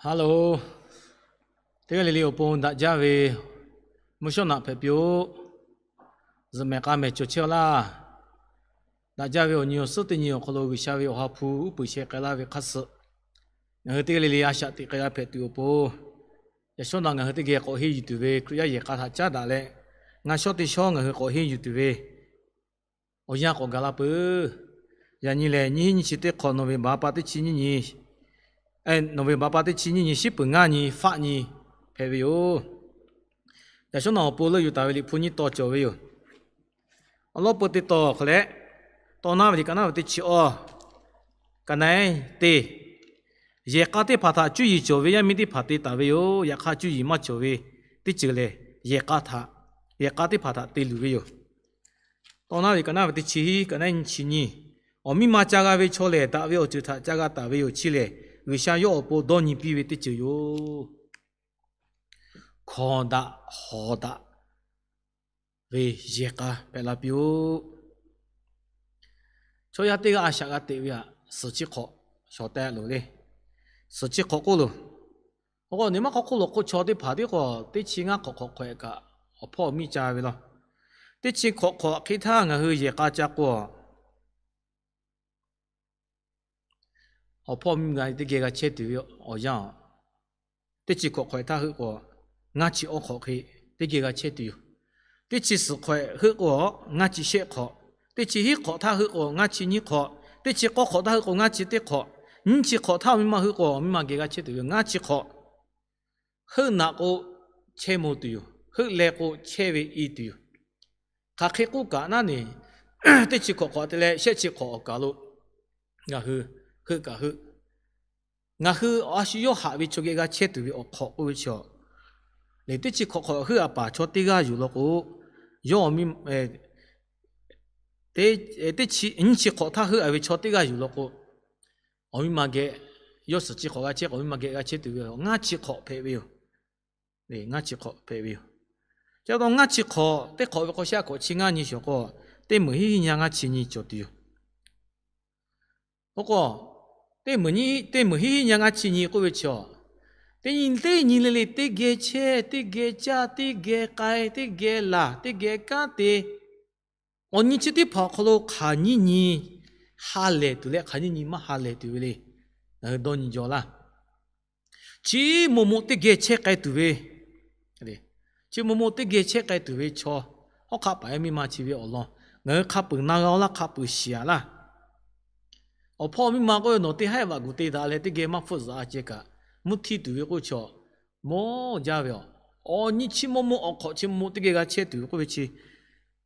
Hello, teˇ g'aˇ le le awˬ pon daꞈ jaˇ ve mvuhˇ shawˉ naꞈ hpehꞈ piˇ-oˆ. Zuhꞈ mehˍ k'a mehˍ cawˬ chehˇ-aw laˇ. Daꞈ jaˇ ve awˬ nyi awˬ suhˉ teˇ nyi awˬ hk'aw lo G'uiˬsha ve awˬ ha hpu uˉ peunˍ sheh k'ai laˇ ve hk'a suh, ngaˬ hui teˇ g'aˇ le le a shaꞈ teꞈ k'ai g'a hpehꞈ tuˬ awˬ pon, yaꞈ shawˉ naꞈ ngaˬ hui teˇ geh k'awꞈ henˇ yuˬ tuˬ ve Hkriꞈ yaˇ yehˬ k'a htaꞈ caˉ daꞈ leh, ngaˬ shawˉ teˇ shawˉ ngaˬ hui k'awꞈ henˇ yuˬ tuˬ ve awˬ yanˇ k'awꞈ gaˬ la peuˬ. Yaꞈ nyi lehˬ, nyiˇ hinˉ nyiˇ chi teˇ hk'awꞈ nawˬ ve baˬ pa teˇ chi nyiˇ nyi, nawˬ ve baˬ pa teˇ chi nyiˇ nyi shiˉ peuˬ ngaˇ nyi faˆ nyi hpehꞈ ve yoˬ. Yaꞈ shawˉ naꞈ awˬ pon leuˆ yuˬ taˍ ve Liꞈ hpu nyiˇ tawn cawˬ ve yoˬ. Awˬ lawn peu teˇ tawn hk'aˬ leh, taw naˉ ve liꞈ ka naˉ ve teˇ chi awˇ, ka naˉ teˇ, yehˬ k'a teˇ hpaˍ htaꞈ cuˇ yiˍ cawˬ ve yaˇ miˇ teˇ hpaˍ te taˍ ve yoˬ. Yaꞈ hk'aˇ, cuˇ yiˍ maˇ cawˬ ve teˇ ceuˬ lehˬ, yehˬ k'a htaꞈ, yehˬ k'a teˇ hpaˍ htaꞈ te luˬ ve yoˬ. Taw naˉ ve ka naˉ ve teˇ chi hiˉ, ka naˉ nyi chi nyi, awˬ miˇ ma ca g'a ve chaw lehˬ, daꞈ ve awˬ ceuˬ htaꞈ ca g'a taˍ ve yoˬ. Chi lehˬ, G'uiˬsha yawˇ awˬ pon dawˇ nyi piˇ ve teˇ ceuˬ yoˬ. Hkawˍ daꞈ hawˍ daꞈ ve yehˬ k'a hpehꞈ la piˇ-oˆ. Chaw yaˇ teˇ g'aˇ a shaꞈ g'a teꞈ ve htaꞈ suhˍ chi hk'awꞈ shawˍ teh loˬ le. Suhˍ chi hk'awꞈ k'oˆ loˬ. Awˬ k'o, nawˬ maˇ k'awꞈ k'oˆ loˬ k'o, chaw teˇ hpaˍ tiˉ k'o teˇ chi ngaˇ hk'awꞈ hk'awꞈ hk'awꞈ-e kaꞈ, awˬ hpawˇ awˬ miˇ ca ve law. Teˇ chi hk'awꞈ hk'awꞈ hk'e htaˇ ngaˬ hui yehˬ k'a ca k'o, awˬ hpawˇ miˇ ma teˇ geh g'a chehˇ tuˬ ve awˬ yanˇ-oˬ, teˇ chi hk'awꞈ hk'awꞈ htaˇ heuˆ k'o, ngaˇ chi awˇ hk'awꞈ hk'e teˇ geh g'a chehˇ tuˬ yoˬ. Teˇ chi suhˍ hk'awꞈ heuˆ k'o, ngaˇ chi shehˆ hk'awꞈ. Teˇ chi hiˉ hk'awꞈ htaˇ heuˆ k'o, ngaˇ chi nyiˇ hk'awꞈ. Teˇ chi k'awˇ hk'awꞈ htaˇ heuˆ k'o, ngaˇ chi teˇ hk'awꞈ. Nyiˇ chi hk'awꞈ htaˇ awˬ miˇ ma heuˆ k'o, awˬ miˇ ma geh g'a chehˇ tuˬ yoˬ, ngaˇ chi hk'awꞈ. Heuˆ naꞈ k'o, chehˇ mo tuˬ yoˬ. Heuˆ leh k'o, chehˇ ve i tuˬ yoˬ. Hk'aˬ hk'e k'oˆ kaꞈ naˉ ne, teˇ chi hk'awꞈ hk'awꞈ te leh shehˆ chi hk'awꞈ awˬ kaˬ lo ngaˬ hui heuˆ kaꞈ heuˆ. Ngaˬ hui a shu yawˇ haꞈ ve chaw geh g'a chehˇ tuˬ ve awˬ hk'awꞈ k'oˆ ve chi, teˇ chi hk'awꞈ hk'awꞈ heuˆ a paˍ chaw teˇ g'aˇ yuˬ law k'o, yawˇ awˬ miˇ teˇ chi, nyiˇ chi hk'awꞈ htaˇ heuˆ a ve chaw teˇ g'aˇ yuˬ law k'o, awˬ miˇ ma geh, yawˇ suhˍ chi hk'awꞈ g'a chehˇ k'o, awˬ miˇ ma geh g'a chehˇ tuˬ ve ngaˇ chi hk'awꞈ hpehꞈ ve yoˬ. Ngaˇ chi hk'awꞈ hpehꞈ ve yoˬ. Chi pa taw ngaˇ chi hk'awꞈ teˇ hk'awꞈ ve hk'aw shaˉ hk'awꞈ chi ngaˇ nyi shawˍ k'o, teˇ meunˍ hiˉ hiˉ nyi ngaˇ chi nyi cawˬ tuˬ yoˬ. Oˇ k'o, teˇ meunˍ hiˉ, teˇ meunˍ hiˉ hiˉ nyi ngaˇ chi nyi k'oˆ ve chi, teˇ nyi teˇ nyi le le teˇ geh chehˇ, teˇ geh caˇ, teˇ geh k'ai, teˇ geh laˬ, teˇ geh kanˉ te, awˬ nyi chi teˇ hpaˍ awˬ hk'aw lo hk'aˬ nyiˇ nyi ha lehˬ tuˬ leh hk'aˬ nyiˇ nyi maˇ ha lehˬ tuˬ ve le. Ngaˬ hui dawˇ nyi jaw laˇ. Chi mo mo teˇ geh chehˇ k'ai tuˬ ve, chi mo mo teˇ geh chehˇ k'ai tuˬ ve chaw, hawˉ hk'aˆ paˍ yaˇ miˇ ma chi ve awˬ lawn ngaˬ hui hk'a peuˬ na g'a-o laˇ, hk'a peuˬ shiˍ-a laˇ. Awˬ hpawˇ miˇ ma k'oˆ ve, nawˬ teˇ haiˉ vaꞈ gu te daꞈ leh teˇ geh maˇ hpfuhˆ zuhꞈ-a ceh kaꞈ, mvuhˇ htiˇ tuˬ ve k'oˆ chaw mawˇ jaˇ ve yoˬ. Awˬ nyi chi mo mo awˬ hk'awꞈ chi mo mo teˇ geh g'a chehˇ tuˬ ve k'oˆ ve chi,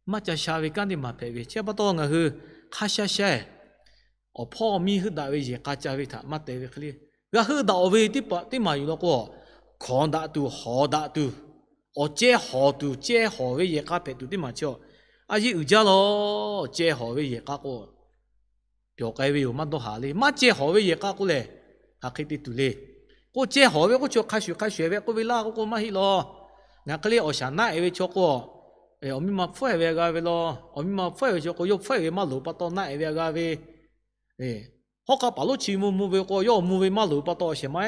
maˇ ca sha ve kanˉ teˇ maˬ hpehꞈ ve. Chi pa taw ngaˬ hui hk'a sha sha-eˬ, awˬ hpawˇ miˇ heuˆ daꞈ ve yehˬ k'a ca ve htaꞈ maˇ te ve hk'e le, g'a heuˆ daꞈ-oˬ ve teˇ maˬ yuˬ law k'o, hkawˍ daꞈ tuˬ hawˍ daꞈ tuˬ, awˬ cehˇ hawˍ tuˬ cehˇ hawˍ ve yehˬ k'a hpehꞈ tuˬ teˇ maˬ chi, a yeˇ uiˍ jaˇ law. Cehˇ hawˍ ve yehˬ k'a k'o, pyawˬ k'ai ve yoˬ, maˇ dawˇ haˍ le. Maˇ cehˇ hawˍ ve yehˬ k'a k'oˆ lehˬ, hk'aˬ hk'e te tuˬ le. K'o cehˇ hawˍ ve k'oˆ chaw hk'a shuˍ hk'a shuˍ-eˬ ve k'oˆ ve laˇ k'oˆ k'o maˇ heˆ law. Ngaˬ hk'e le awˬ shaˍ naˆ-e ve chaw k'o, awˬ miˇ ma hpfuhˆ-e ve a g'a ve law. Awˬ miˇ ma hpfuhˆ-e ve chaw k'o, yawˇ hpfuhˆ-e ve maˇ loˍ pa taw naˆ-e ve a g'a ve. Hawˉ hk'aˆ paˍ lonˉ chi mvuh mvuh ve k'o, yawˇ awˬ mvuh ve maˇ loˍ pa taw awˬ shehˍ ma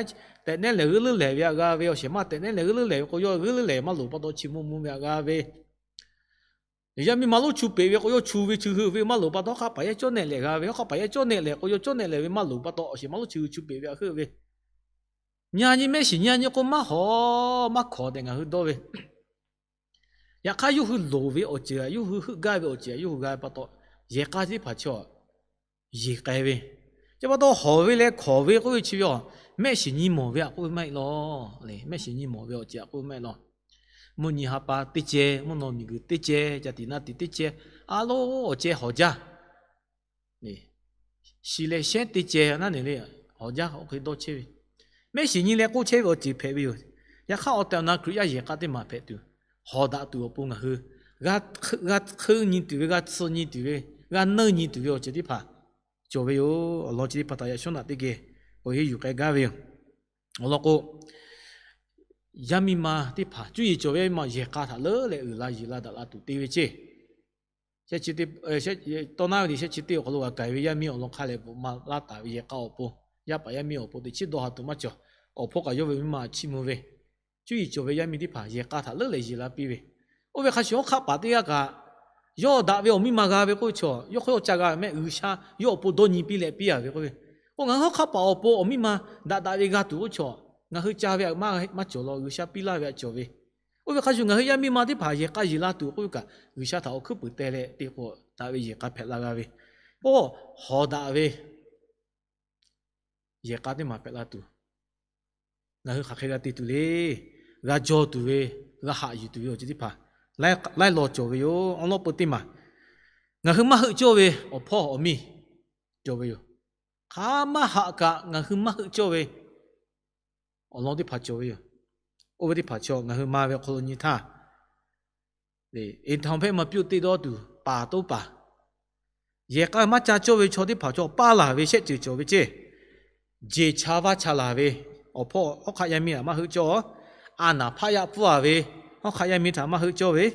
tehꞈ nehˉ lehˬ g'euˆ leuˉ lehˬ ve a g'a ve. Awˬ shehˍ ma tehꞈ nehˉ lehˬ g'euˆ leuˉ lehˬ ve k'o, yawˇ g'euˆ leuˉ lehˬ maˇ loˍ pa taw chi mvuh mvuh ve a g'a ve. Yaˇ miˇ ma lonˉ chu peꞈ ve k'o, yawˇ chu ve chi heuˆ ve maˇ loˍ pa taw hawˉ hk'aˆ paˍ yaˇ cawˇ nehˆ lehˬ g'a ve. Hawˉ hk'aˆ paˍ yaˇ cawˇ nehˆ lehˬ k'o, yawˇ cawˇ nehˆ lehˬ ve maˇ loˍ pa taw awˬ shehˍ ma lonˉ chi heuˆ chu peꞈ ve a heuˆ ve. Nyi nyi mehˆ shiˍ nyi nyi k'o maˇ hawˍ maˇ hkawˍ tehꞈ ngaˬ hui dawˇ ve. Yaꞈ hk'aˇ yawˇ hui loˍ ve awˬ ceuˬ, yawˇ hui heuˆ gaˇ ve awˬ ceuˬ yawˇ hui g'a pa taw, yehˬ k'a teˇ hpaˍ chi yeˬ k'ai ve. Chi pa taw hawˍ ve leh hkawˍ ve k'oˆ ve chi ve a, mehˆ shiˍ nyi mawˬ ve htaꞈ k'oˆ ve maˇ heˆ law. Mehˆ shiˍ nyi mawˬ ve awˬ ceuˬ htaꞈ k'oˆ ve maˇ heˆ law. Mvuhˇ nyi ha pa teˇ ceh, mvuhˇ naw miˬ guiˬ teˇ ceh, caˬ tiꞈ na tiꞈ teˇ ceh, a loˉ awˬ ceh hawˍ jaˇ. Shi leh shehnˉ teˇ ceh naˉ ne le, hawˍ jaˇ oˇ hk'e dawˇ chehˇ ve. Mehˆ shiˍ nyi leh k'oˆ chehˇ ve awˬ ceuˬ hpehꞈ ve yoˬ. Yaꞈ hk'aˇ awˬ tehˬ awˬ na Hkriꞈ yaˇ yehˬ k'a teˇ maˬ hpehꞈ tuˬ, hawˍ daꞈ tuˬ awˬ pon ngaˬ hui g'a hk'eu nyi tuˬ ve, g'a tsuh nyi tuˬ ve, g'a neunˇ nyi tuˬ ve awˬ ceuˬ teˇ hpaˍ cawˬ ve yoˬ. Awˬ lawn chi teˇ hpaˍ htaꞈ yaꞈ shawˉ naꞈ teˇ geh k'awꞈ henˇ yuˬ k'ai gaˇ ve yoˬ. Awˬ lawn k'o, yaˇ miˇ ma teˇ hpaˍ, cuˇ yiˍ cawˬ ve yaˇ miˇ ma yehˬ k'a htaꞈ leuˉ leh uiˍ la yeˬ la daꞈ la tuˬ te ve ceˇ. Tawˇ naˉ ve liꞈ shehˆ chi teˇ awˬ hk'aw lo g'a k'ai ve yaˇ miˇ awˬ lawn hk'a lehˬ bvuhꞈ ma laˇ taˍ ve yehˬ k'a awˬ pon, yaˇ paˍ yaˇ miˇ awˬ pon teꞈ chiˉ dawˇ ha tuˬ maˇ cawˬ. awˬ hpawˇ kaꞈ yawˇ ve miˇ ma chiˇ mvuh ve, cuˇ yiˍ cawˬ ve yaˇ miˇ teˇ hpaˍ yehˬ k'a htaꞈ leuˉ leh yeˬ la piˇ ve. Oˇ ve hk'a shuˍ, hawˉ hk'aˆ paˍ teˇ g'aˇ kaꞈ yawˇ daꞈ ve awˬ miˇ ma g'a ve k'oˆ ve chaw, yawˇ hk'aw yawˇ ca g'a ve mehˆ G'uiˬsha yawˇ awˬ pon dawˇ nyi piˇ leh piˇ a ve k'oˆ ve. K'o ngaˬ hui hawˉ hk'aˆ paˍ awˬ pon awˬ miˇ ma daꞈ daꞈ ve g'a tuˬ k'oˆ chaw, ngaˬ hui ca ve maˇ maˇ cawˬ law, G'uiˬsha piˇ laˇ ve aꞈ cawˬ ve. Oˇ ve hk'a shuˍ, ngaˬ hui yaˇ miˇ ma teˇ hpaˍ yehˬ k'a yeˬ la tuˬ k'oˆ ve kaꞈ, G'uiˬsha htaꞈ awˬ hkuiˉ puiˍ teh leh te k'o daꞈ ve yehˬ k'a hpehꞈ la g'a ve. K'o, hawˍ daꞈ ve yehˬ k'a teˇ maˬ hpehꞈ la tuˬ, ngaˬ hui hk'aˬ hk'e g'a te tuˬ le. G'a jaw tuˬ ve, g'a haꞈ yuˬ tuˬ ve awˬ ceuˬ teˇ hpaˍ laiˉ law cawˬ ve yoˬ. Awˬ lawn peu teˇ maˬ, ngaˬ hui maˇ heuˆ cawˇ ve awˬ hpawˇ awˬ miˇ cawˬ ve yoˬ. Hk'a maˇ haꞈ kaꞈ ngaˬ hui maˇ heuˆ cawˇ ve awˬ lawn teˇ hpaˍ cawˬ ve yoˬ. Oˇ ve teˇ hpaˍ chaw ngaˬ hui ma ve awˬ hk'aw lo nyi htaˇ, eˍhtaˍonˍ hpehˇ maˍ piˇ-oˆ teˇ dawˇ tuˬ paˍ toˉ paˍ, yehˬ k'a maˇ ca cawˇ ve chaw teˇ hpaˍ chaw paˇ laˬ ve shehˆ ceuˬ cawˬ ve ceˇ. Jeˬ cha vaˇ cha laˬ ve, awˬ hpawˇ hawˉ hk'aˆ yaˇ miˇ htaꞈ maˇ heuˆ cawˇ. A naˍ hpaˆ yaˇ pfuhˇ a ve, hawˉ hk'aˆ yaˇ miˇ htaꞈ maˇ heuˆ cawˇ ve.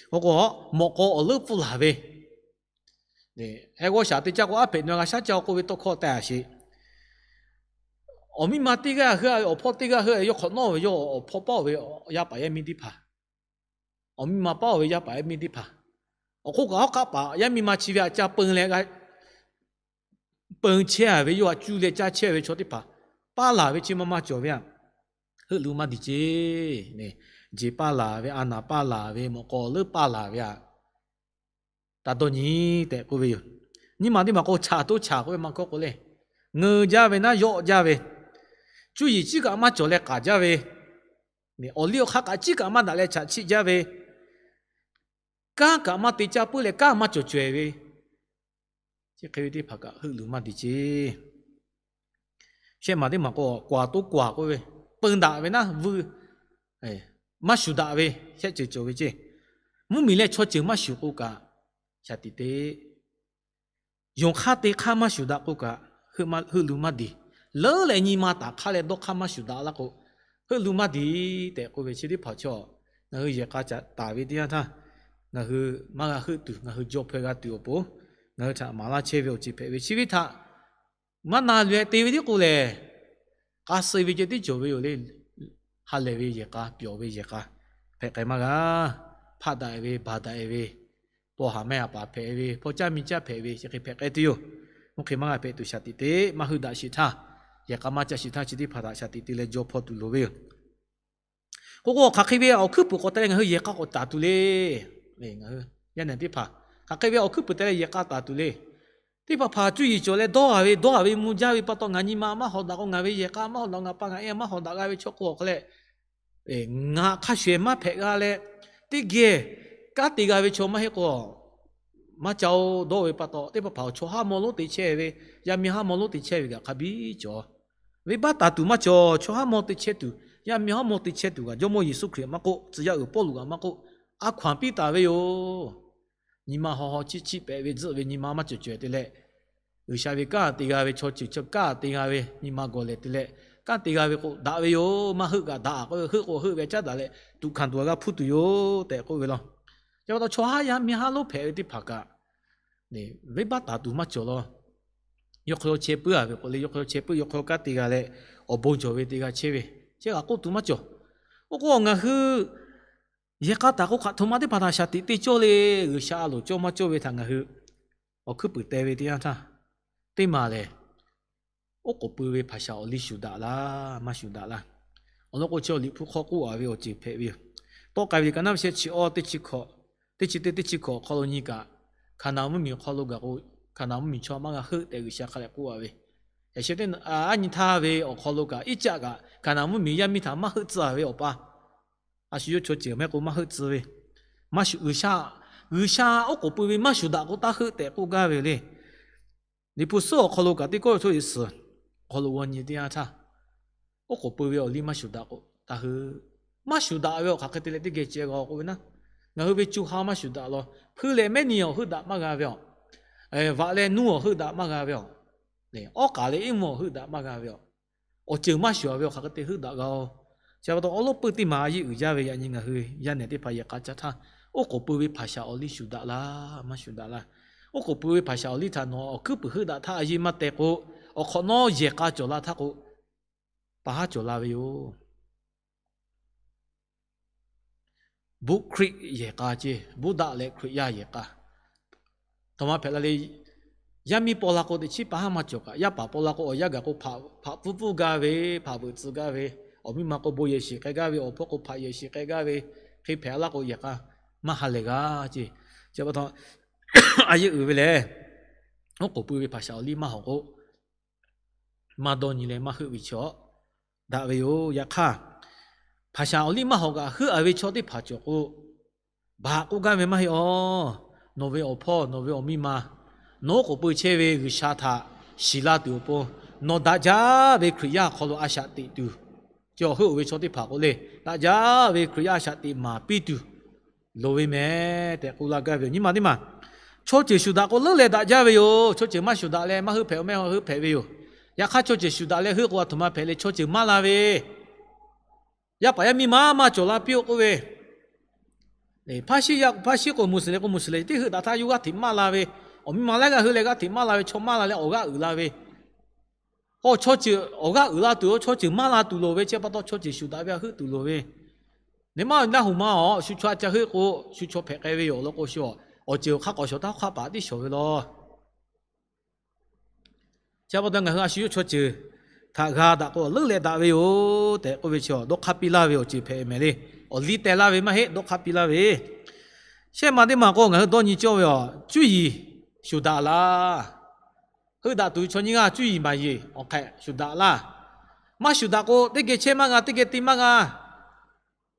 K'o k'o, mawꞈ k'aw awˬ leuˉ pfuhˇ laˬ ve, heh g'awˇ shaˍ te caˇ k'o, aˉ hpehꞈ na g'a shaˉ caˇ k'oˆ ve tawˇ hkawˇ teh a sheˍ. Awˬ miˇ ma teˇ g'aˇ heuˆ a ve, awˬ hpawˇ teˇ g'aˇ heuˆ a ve, yawˇ hk'awꞈ nawˉ ve yawˇ awˬ hpawˇ paˇ-oˬ ve yaˇ paˍ yaˇ miˇ teˇ hpaˍ, awˬ miˇ ma paˇ-oˬ ve yaˇ paˍ yaˇ miˇ teˇ hpaˍ, awˬ hk'oˆ kaꞈ hawˉ hk'aˆ paˍ yaˇ miˇ ma chi ve aꞈ ca peu leh g'a peu chehˇ a ve, yawˇ htaꞈ cuˇ leh caˇ chehˇ ve chaw teˇ hpaˍ paˇ laˬ ve chi ma ma cawˬ ve aꞈ, heuˆ lu maˇ diˬ ceˇ. Jeˬ paˇ laˬ ve, a naˍ paˇ laˬ ve, mawꞈ k'aw leuˉ paˇ laˬ ve aꞈ, taˇ dawˇ nyi tehꞈ k'oˆ ve yoˬ. Nyiˇ maˬ teˇ maˬ k'o, chaꞈ toˉ chaꞈ k'oˆ ve maˇ kawˆ k'o le, ngeu jaˇ ve naˉ yawˆ jaˇ ve, cuˇ yiˍ ciˉ kaꞈ maˇ cawˬ leh k'aˍ jaˇ ve, awˬ liˇ awˬ hk'aˇ kaꞈ ciˉ kaꞈ maˇ daꞈ leh chaꞈ chiˆ jaˇ ve, kanˉ kaꞈ maˇ te caˇ puiˉ leh kanˉ maˇ cawˬ cawehˬ ve, chi hk'e ve teˇ hpaˍ kaꞈ heuˆ luˬ maˇ diˬ ceˇ. Shehˆ maˬ teˇ maˬ k'o, kwaˬ toˉ kwaˬ k'oˆ ve, peun daꞈ ve naˉ vuiˇ maˇ shuˍ daꞈ ve shehˆ ceuˬ cawˬ ve ceˇ. Mvuhˇmiˬ leh chaw ceuˬ maˇ shuˍ k'o kaꞈ, shaˍ tiꞈ te yonˍ hk'aˇ te hk'aˇ maˇ shuˍ daꞈ k'o kaꞈ, heuˆ lu maˇ diˬ. Leuˉ leh nyi ma taˍ hk'aˇ leh dawˇ hk'aˇ maˇ shuˍ daꞈ laˇ k'o, heuˆ lu maˇ diˬ tehꞈ k'oˆ ve chi teˇ hpaˍ chaw, ngaˬ hui yehˬ k'a caꞈ taˍ ve teˇ yanˇ htaˇ, ngaˬ hui maˇ g'a heuˆ tuˬ, ngaˬ hui jaw hpaweh g'a tuˬ awˬ pon, ngaˬ hui htaꞈ maˍ laˇ chehˇ ve awˬ ceuˬ hpehꞈ ve chi ve htaꞈ maˇ na luˬ-e te ve tiˉ k'o lehˬ, k'a suh ve ceh tiˉ cawˬ ve yoˬ le. Ha lehˬ ve yehˬ k'a, pyawˬ ve yehˬ k'a hpehꞈ k'ai maˇ g'a. Hpaˆ daꞈ ve, baˬ daꞈ ve, paw haˍ mehˆ haˍ paˍ hpehꞈ ve, paw caˇ miˇ caˇ hpehꞈ ve, chi hk'e hpehꞈ k'ai tuˬ yoˬ. Oˇ hk'e maˇ g'a hpehꞈ tuˬ shaˍ tiꞈ te, maˇ heuˆ daꞈ sheˍ htaˇ, yehˬ k'a maˇ ca sheˍ htaˇ chi teˇ hpaˍ htaꞈ shaˍ tiꞈ te leh jaw hpawˇ tuˬ loˍ ve yoˬ. K'o k'o, hk'aˬ hk'e ve awˬ hkuiˉ puiˍ k'awꞈ te leh ngaˬ hui yehˬ k'a k'awꞈ taˍ tuˬ le. Ngaˬ hui yaˇ nehˬ teˇ hpaˍ, hk'aˬ hk'e ve awˬ hkuiˉ puiˍ te leh yehˬ k'a taˍ tuˬ le. Teˇ hpaˍ hpaˍ cuˇ yiˍ cawˬ leh dawˇ a ve, dawˇ a ve mvuh jaˇ ve pa taw, ngaˬ nyi ma maˇ hawˍ daꞈ k'o, ngaˬ ve yehˬ k'a maˇ hawˍ daꞈ, ngaˬ pa ngaˬ e maˇ hawˍ daꞈ g'a ve chaw k'o awˬ hk'aw leh, ngaˬ hk'a shuˍ maˇ hpehꞈ g'a leh, teˇ geh kanˉ te g'a ve chaw maˇ heˆ k'o, maˇ ca-o dawˇ ve pa taw, teˇ hpaˍ hpaˍ chaw haˉ maw lonˉ te chehˇ ve, yaˇ miˇ haˉ maw lonˉ te chehˇ ve kaꞈ hk'a biˇ cawˬ. Venˇbaˆ taˍ tuˬ maˇ cawˬ. Chaw haˉ maw te chehˇ tuˬ, yaˇ miˇ haˉ maw te chehˇ tuˬ kaꞈ, Jawˇmawˇ Yeˍsuˆ Hkriꞈ maˇ k'oˆ, tcuh yaˇ uiˍ Pawˇluꞈ kaꞈ maˇ k'oˆ, a hkaw-anˬ piˇ taˍ ve yoˬ. Nyi ma haw haw chiˆ chiˆ pehꞈ ve tzuhˆ ve nyi ma maˇ cawˬ cawehˬ te leh, G'uiˬsha ve kanˉ te g'a ve, chaw ceuˬ chaw kanˉ te g'a ve nyi ma gawˬ lehˬ te leh, kanˉ te g'a ve k'o daꞈ ve yoˬ. Maˇ heuˆ kaꞈ daꞈ k'oˆ ve, heuˆ k'o heuˆ ve caˉ daꞈ leh tuꞈ hkanˍ tuˬ g'a hpuˇ tuˬ yoˬ tehꞈ k'oˆ ve law. Chi pa taw chaw haˉ yaˇ miˇ haˉ lonˉ hpehꞈ ve teˇ hpaˍ kaꞈ, venˇbaˆ taˍ tuˬ maˇ cawˬ law. Yawˇ hk'aw yawˇ chehˇ puiˉ a ve k'o le, yawˇ hk'aw yawˇ chehˇ puiˉ, yawˇ hk'aw yawˇ kanˉ te g'a leh, awˬ bon cawˬ ve te g'a chehˇ ve, chehˇ g'a k'oˆ tuˬ maˇ cawˬ. Oˇ k'o, ngaˬ hui yehˬ k'a taˍ k'o hk'aˬ htoꞈ ma teˇ hpaˍ htaꞈ shaˍ tiꞈ te cawˇ le. G'uiˬsha a loˍ cawˇ maˇ cawˇ ve htaꞈ ngaˬ hui awˬ hkuiˉ puiˍ te ve teˇ yanˇ htaˇ, teˇ maˬ lehˬ, oˉ k'oˍ pui ve hpaˍ shaˍ awˬ liˇ shuˍ daꞈ laˇ, maˇ shuˍ daꞈ laˇ. Awˬ lawn k'o, chi awˬ Liꞈ hpu hk'aw k'oˆ a ve awˬ ceuˬ hpehꞈ ve yoˬ. Tawˆ k'ai ve liꞈ ka naˉ ve shehˆ chi awˇ teˇ chi hkawꞈ, teˇ chi teˇ teˇ chi hkawꞈ awˬ hk'aw lo nyi kaꞈ, Hkaˍnanˍ mvuhˇmiˬ awˬ hk'aw lo gaˬ k'o, Hkaˍnanˍ mvuhˇmiˬ chaw maˇ g'a heuˆ tehꞈ G'uiˬsha hk'a leh k'oˆ a ve, yaꞈ sheh teˇ a nyi htaˇ ve awˬ hk'aw lo kaꞈ, Iˉcaˆ kaꞈ Hkaˍnanˍ mvuhˇmiˬ yaˇ miˇ htaꞈ maˇ heuˆ tcuh a ve awˬ pa, a shu yawˇ chaw ceuˬ mehˆ k'o maˇ heuˆ tcuh ve, maˇ shuˍ, G'uiˬsha, G'uiˬsha oˉ k'oˍ pui ve maˇ shuˍ daꞈ k'o taˇ heuˆ tehꞈ k'oˆ gaˇ ve yoˬ le. Liꞈ hpu suhˉ awˬ hk'aw lo kaꞈ teˇ kawˇ ve chaw yeˬ suhˍ awˬ hk'aw lo g'aw nyi teˇ yanˇ htaˇ, oˉ k'oˍ pui ve awˬ liˇ maˇ shuˍ daꞈ k'o taˇ heuˆ. Maˇ shuˍ daꞈ ve awˬ hk'aˬ hk'e te leh teˇ geh ceh g'a k'oˆ ve naˉ, ngaˬ hui ve co ha maˇ shuˍ daꞈ law. Hpuiˇ leh mehˉ ni awˬ heuˆ daꞈ maˇ g'a ve aˬ, vaꞈ leh nuˇ awˬ heuˆ daꞈ maˇ g'a ve aˬ, awˉ k'aˍ leh iˉ mvuh awˬ heuˆ daꞈ maˇ g'a ve aˬ, awˬ ceuˬ maˇ shuˍ a ve awˬ hk'aˬ hk'e te heuˆ daꞈ g'a-o. Chi pa taw awˉ lawˉ peuˇ teˇ maˬ a yeˇ uiˍ jaˇ ve yaꞈ nyi ngaˬ hui yaˇ nehˬ teˇ hpaˍ yehˬ k'a caˇ htaˇ, oˉ k'oˍ pui ve hpaˍ shaˍ awˬ liˇ shuˍ daꞈ laˇ, maˇ shuˍ daꞈ laˇ. Oˉ k'oˍ pui ve hpaˍ shaˍ awˬ liˇ htaꞈ nawˬ awˬ hkuiˉ puiˍ heuˆ daꞈ htaˇ a yeˇ maˇ teh k'o, awˬ hk'awꞈ nawˉ yehˬ k'a cawˬ la htaˇ k'o, pa haˉ cawˬ la ve yoˬ. Buˆ Hkriꞈ yehˬ k'a ceˇ, Buddha leh Hkriꞈ yaˇ yehˬ k'a. Htaꞈ ma hpehꞈ la le, yaˇ miˇ paw la k'o teꞈ chiˉ pa haˉ maˇ cawˬ kaꞈ, yaˇ paˍ paw la k'o awˬ yanˇ gaˬ k'o hpaꞈ pfuhˇ pfuhˇ gaˇ ve, hpaꞈ veuꞈ tcuh gaˇ ve, awˬ miˇ ma k'o bon yehˬ shiˍ k'ai gaˇ ve, awˬ hpawˇ k'o hpaꞈ yehˬ shiˍ k'ai gaˇ ve, hk'e hpehꞈ laˇ k'o yehˬ k'a maˇ ha lehˬ g'a ceˇ. Chi pa taw a yeˇ uiˍ ve lehˬ, oˉ k'oˍ pui ve hpaˍ shaˍ awˬ liˇ maˇ hawˍ k'o, maˇ dawˇ nyi leh maˇ heuˆ ve chaw daꞈ ve yoˬ. Yaꞈ hk'aˇ, hpaˍ shaˍ awˬ liˇ maˇ hawˍ kaꞈ heuˆ a ve chaw teˇ hpaˍ cawˬ k'o, baˬ k'oˆ gaˇ ve maˇ heˆ aˬ. Nawˬ ve awˬ hpawˇ, nawˬ ve awˬ miˇ ma, nawˬ oˉ k'oˍ pui chehˇ ve G'uiˬsha htaꞈ shiˍ la tuˬ awˬ pon, nawˬ daꞈ jaˇ ve Hkriꞈ yaˇ awˬ hk'aw lo a shaꞈ teꞈ tuˬ, chi awˬ heuˆ oˬ ve chaw teˇ hpaˍ k'o le, daꞈ jaˇ ve Hkriꞈ yaˇ a shaꞈ teꞈ maˍ piˇ tuˬ loˍ ve mehˍ tehꞈ k'oˆ laˇ gaˇ ve yoˬ. Nyi ma teˇ maˬ, chaw ceuˬ shuˍ daꞈ k'o leuˉ leh daꞈ jaˇ ve yoˬ. Chaw ceuˬ maˇ shuˍ daꞈ leh maˇ heuˆ hpehꞈ, maˇ heuˆ hpehꞈ ve yoˬ. Yaꞈ hk'aˇ, chaw ceuˬ shuˍ daꞈ leh heuˆ k'o, a htoꞈ ma hpehꞈ le, chaw ceuˬ maˇ la ve, yaˇ paˍ yaˇ miˇ ma maˇ cawˬ la piˇ-oˆ k'oˆ ve, hpaˇ shiˉ yaˇ, hpaˇ shiˉ k'o Musˍliˍ k'o Musˍliˍ teˇ heuˆ daꞈ htaˇ yawˇ g'aˇ hteꞈ maˇ la ve, awˬ miˇ ma laiˉ g'aˇ heuˆ leh g'aˇ hteꞈ maˇ la ve, chaw maˇ la leh awˬ g'aˇ uiˍ la ve, k'o chaw ceuˬ awˬ g'aˇ uiˍ la tuˬ, chaw ceuˬ maˇ la tuˬ loˍ ve, chi pa taw chaw ceuˬ shuˍ daꞈ ve a heuˆ tuˬ loˍ ve. Neˇ maˇ laˇ hoꞈ ma awˬ shu chaw a ca heuˆ k'o, shu chaw hpehꞈ k'ai ve yoˬ law k'o, shu awˬ ceuˬ hk'a k'awꞈ shawˍ htaˇ hk'aˆ paˍ tiˉ shawˍ ve law. Chi pa taw ngaˬ hui a shu yawˇ chaw ceuˬ htaꞈ g'a daꞈ k'o, leuˉ leh daꞈ ve yoˬ tehꞈ k'oˆ ve chi dawˇ hk'aˇ piˇ laˇ ve awˬ ceuˬ hpehꞈ mehˍ le. Awˬ liˇ teh laˇ ve maˇ heˆ, dawˇ hk'aˇ piˇ laˇ ve. Shehˆ ma teˇ maˬ k'o, ngaˬ hui dawˇ nyi cawˇ ve awˬ cuˇ yiˍ shuˍ daꞈ laˇ. Heuˆ daꞈ tuˬ ve chaw nyiˇ g'aˇ cuˇ yiˍ maˍ yiˍ awˬ hk'e shuˍ daꞈ laˇ. Maˇ shuˍ daꞈ k'o, teˇ geh chehˇ maˇ g'a, teˇ geh te maˇ g'a.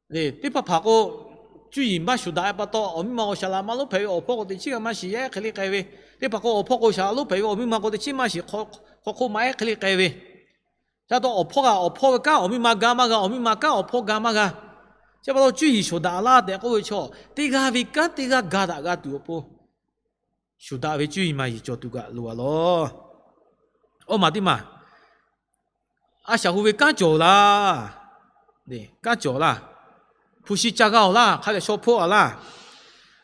Teˇ hpaˍ hpaˍ k'o, cuˇ yiˍ maˇ shuˍ daꞈ pa taw, awˬ miˇ ma k'o shaˍ laꞈ ma lonˉ hpehꞈ ve, awˬ hpawˇ k'o teꞈ chiˉ g'a maˇ shiˍ yehˉ hk'e le k'ai ve. Teˇ hpaˍ k'o awˬ hpawˇ k'o shaˍ laꞈ lonˉ hpehꞈ ve, awˬ miˇ ma k'o teꞈ chiˉ maˇ shiˍ hk'aw hk'oˆ ma ehˉ hk'e le k'ai ve. Chi pa taw awˬ hpawˇ g'a awˬ hpawˇ ve kanˉ awˬ miˇ ma ga maˇ g'a, awˬ miˇ ma kanˉ awˬ hpawˇ ga maˇ g'a. Chi pa taw cuˇ yiˍ shuˍ daꞈ laˇ tehꞈ k'oˆ ve chaw, teˇ g'aˇ ve kanˉ teˇ g'aˇ ga daꞈ g'a tuˬ awˬ pon, shuˍ daꞈ ve cuˇ yiˍ maˍ yiˍ cawˬ tuˬ kaꞈ loˍ a law. Awˇ maˬ teˇ maˬ, a shaꞈ hu ve kanˉ cawˬ laˇ. Kanˉ cawˬ laˇ. Hpu shi ca g'a awˬ laˇ, hk'a lehˬ shaw hpoˆ a laˇ.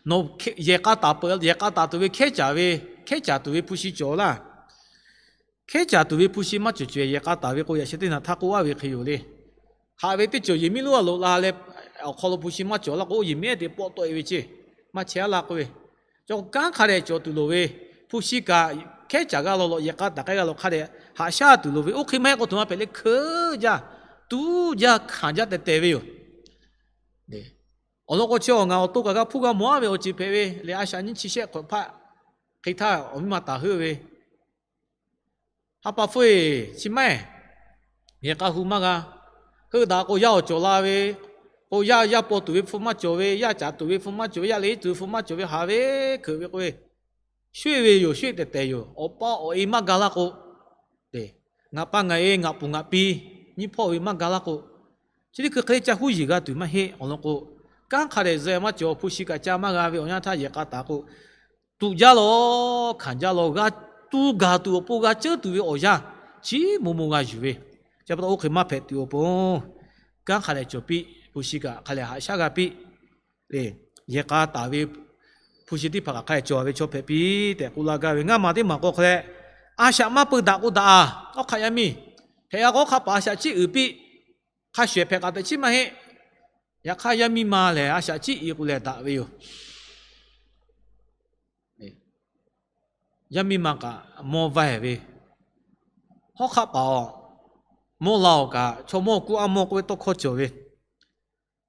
Nawˬ yehˬ k'a taˍ peuˬ, yehˬ k'a taˍ tuˬ ve hkehˉ caˍ ve, hkehˉ caˍ tuˬ ve hpu shi cawˬ laˇ. Hkehˉ caˍ tuˬ ve hpu shi maˇ cawˬ cawˬ, yehˬ k'a taˍ ve k'o, yaꞈ sheh teˇ naꞈ htaˇ k'oˆ aˉ ve hk'e yoˬ le. Haꞈ ve teˇ ceuˬ yehˬ miˉ lonˉ a loꞈ la leh, awˬ hk'aw lo hpu shi maˇ cawˬ laˇ k'o, yehˬ miˉ ehˉ te pawˆ tawˆ e ve ceˇ, maˇ chehˇ a laˇ k'oˆ ve. Cawˬ kanˉ hk'a dehꞈ cawˬ tuˬ loˍ ve, hpu shi kaꞈ hkehˉ caˍ g'a law law, yehˬ k'a taˍ k'ai g'a law hk'a dehꞈ haꞈ shaˉ tuˬ loˍ ve. Oˇ hk'e maˇ heˆ k'o, htoꞈ ma hpehꞈ le, hkeuꞈ jaˇ, tuˉ jaˇ, hkanˍ jaˇ teh teh ve yoˬ. Awˬ lawn k'o, chi awˬ ngaˬ awˬ to kaꞈ g'a hpuˇ g'a mawˬ aˉ ve awˬ ceuˬ hpehꞈ ve le. A shaꞈ nyiˇ chi shehˆ hk'awꞈ hpaˆ hk'e htaˇ, awˬ miˇ ma taˍ heuˆ ve, ha pa hpfuhˇ-e, chi maˇ heˆ. Yehˬ k'a hu maˇ g'a. Heuˆ daꞈ k'o, yaˇ awˬ cawˬ la ve, k'o yaˇ, yaˇ paw tuˬ ve hpu maˇ cawˬ ve, yaˇ caˍ tuˬ ve hpu maˇ cawˬ ve, yaˇ le tuˬ ve hpu maˇ cawˬ ve, haꞈ ve hkeuꞈ ve k'o, shoˆ ve yoˬ, shoˆ tehˬ tehˬ yoˬ. Awˬ pa awˬ e maˇ ga laˇ k'o, ngaˬ pa ngaˬ e, ngaˬ puˍ ngaˬ pi nyiˇ hpawˇ ve maˇ ga laˇ k'o, chi teˇ hkui hk'e le ca huˉ yeˬ g'a tuˬ maˇ heˆ. Awˬ lawn k'o, kanˉ hk'a dehꞈ zuhꞈ maˇ cawˬ, hpu shi kaꞈ ca maˇ g'a ve awˬ yanˇ htaˇ, yehˬ k'a taˍ k'o, tuꞈ jaˇ law, hkanˍ jaˇ law, g'a tuˬ gaˬ tuˬ awˬ pon g'a ceuˉ tuˬ ve awˬ yanˇ chi mvuh mvuh g'a yuˬ ve. Chi pa taw oˇ hk'e maˇ hpehꞈ tuˬ awˬ pon, kanˉ hk'a dehꞈ cawˬ piˇ, hpu shi kaꞈ hk'a dehꞈ haꞈ shaˉ g'a piˇ. Yehˬ k'a taˍ ve hpu shi teˇ hpaˍ kaꞈ hk'a dehꞈ cawˬ ve chaw hpehꞈ piˇ tehꞈ k'oˆ laˇ gaˇ ve. Ngaˇ maˬ teˇ maˬ k'o hk'a leh, a shaꞈ maˇ peu daꞈ k'o daꞈ a. Awˬ hk'aꞈ yaˇ miˇ hpehꞈ g'a k'o, hk'a paˍ a shaꞈ ciˉ uiˍ piˇ. Hk'a shuˍ ehˍ hpehꞈ k'aꞈ teꞈ chiˉ maˇ heˆ. Yaꞈ hk'aˇ, yaˇ miˇ ma lehˬ a shaꞈ ciˉ i k'o leh daꞈ ve yoˬ. Yaˇ miˇ ma kaꞈ mawˇ vaˇ ve, hawˉ hk'aˆ paˍ awˬ mawˇ la awˬ kaꞈ, chaw mawˇ kuˇ a mawˇ k'oˆ ve tawˇ hkawˇ cawˬ ve,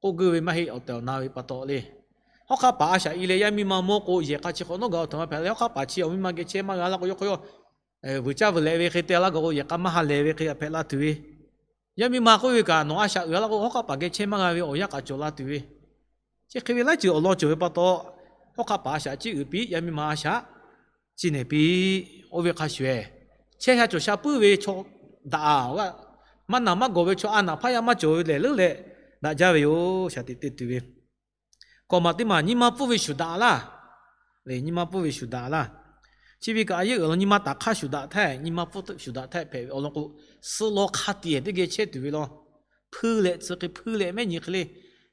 k'oˆ geuˆ ve maˇ heˆ. Awˬ tehˬ awˬ na ve pa taw le, hawˉ hk'aˆ paˍ a shaꞈ i leh yaˇ miˇ ma mawˇ k'o, yehˬ k'a chi hk'awꞈ nawˉ gaˬ, awˬ htoꞈ ma hpehꞈ leh, hawˉ hk'aˆ paˍ chi awˬ miˇ ma geh chehˇ maˇ g'a laˇ k'o, yawˇ hk'aw yawˇ vuiˬ caˇ vuiˬ lehꞈ ve hk'e te laˇ gaˬ k'o, yehˬ k'a maˇ ha lehˬ ve hk'e hpehꞈ la tuˬ ve, yaˇ miˇ ma k'oˆ ve kaꞈ, nawˬ a shaꞈ uiˍ laˇ k'o, hawˉ hk'aˆ paˍ geh chehˇ maˇ g'a ve awˬ yanˇ k'aꞈ cawˬ la tuˬ ve, chi hk'e ve laiˉ ceuˬ awˬ lawn cawˬ ve pa taw, hawˉ hk'aˆ paˍ a shaꞈ ciˉ uiˍ piˇ, yaˇ miˇ ma a shaꞈ ciˉ nehˬ piˇ. Oˇ ve hk'a shuˍ ehˍ, chehˇ sha cawˬ sha puiˉ ve chaw daꞈ a, maˇ naˬ maˇ gawˬ ve chaw, a naˬ hpaˇ yaˇ maˇ cawˬ ve lehˬ leuˉ leh daꞈ jaˇ ve yoˬ. Shaˍ tiꞈ te tuˬ ve, kawꞈ maˬ teˇ maˬ nyi ma pfuhˇ ve shuˍ daꞈ laˇ. Nyi ma pfuhˇ ve shuˍ daꞈ laˇ. Chi ve kaꞈ a yeˇ uiˍ law, nyi ma taˍ hk'aˇ shuˍ daꞈ htaˇ, nyi ma pfuhˇ shuˍ daꞈ htaˇ hpehꞈ ve awˬ lawn k'o, suh law hk'a tiꞈ teˇ geh chehˇ tuˬ ve law. Hpuiˇ leh tcuh hk'e, hpuiˇ leh mehˉ nyi hk'e le,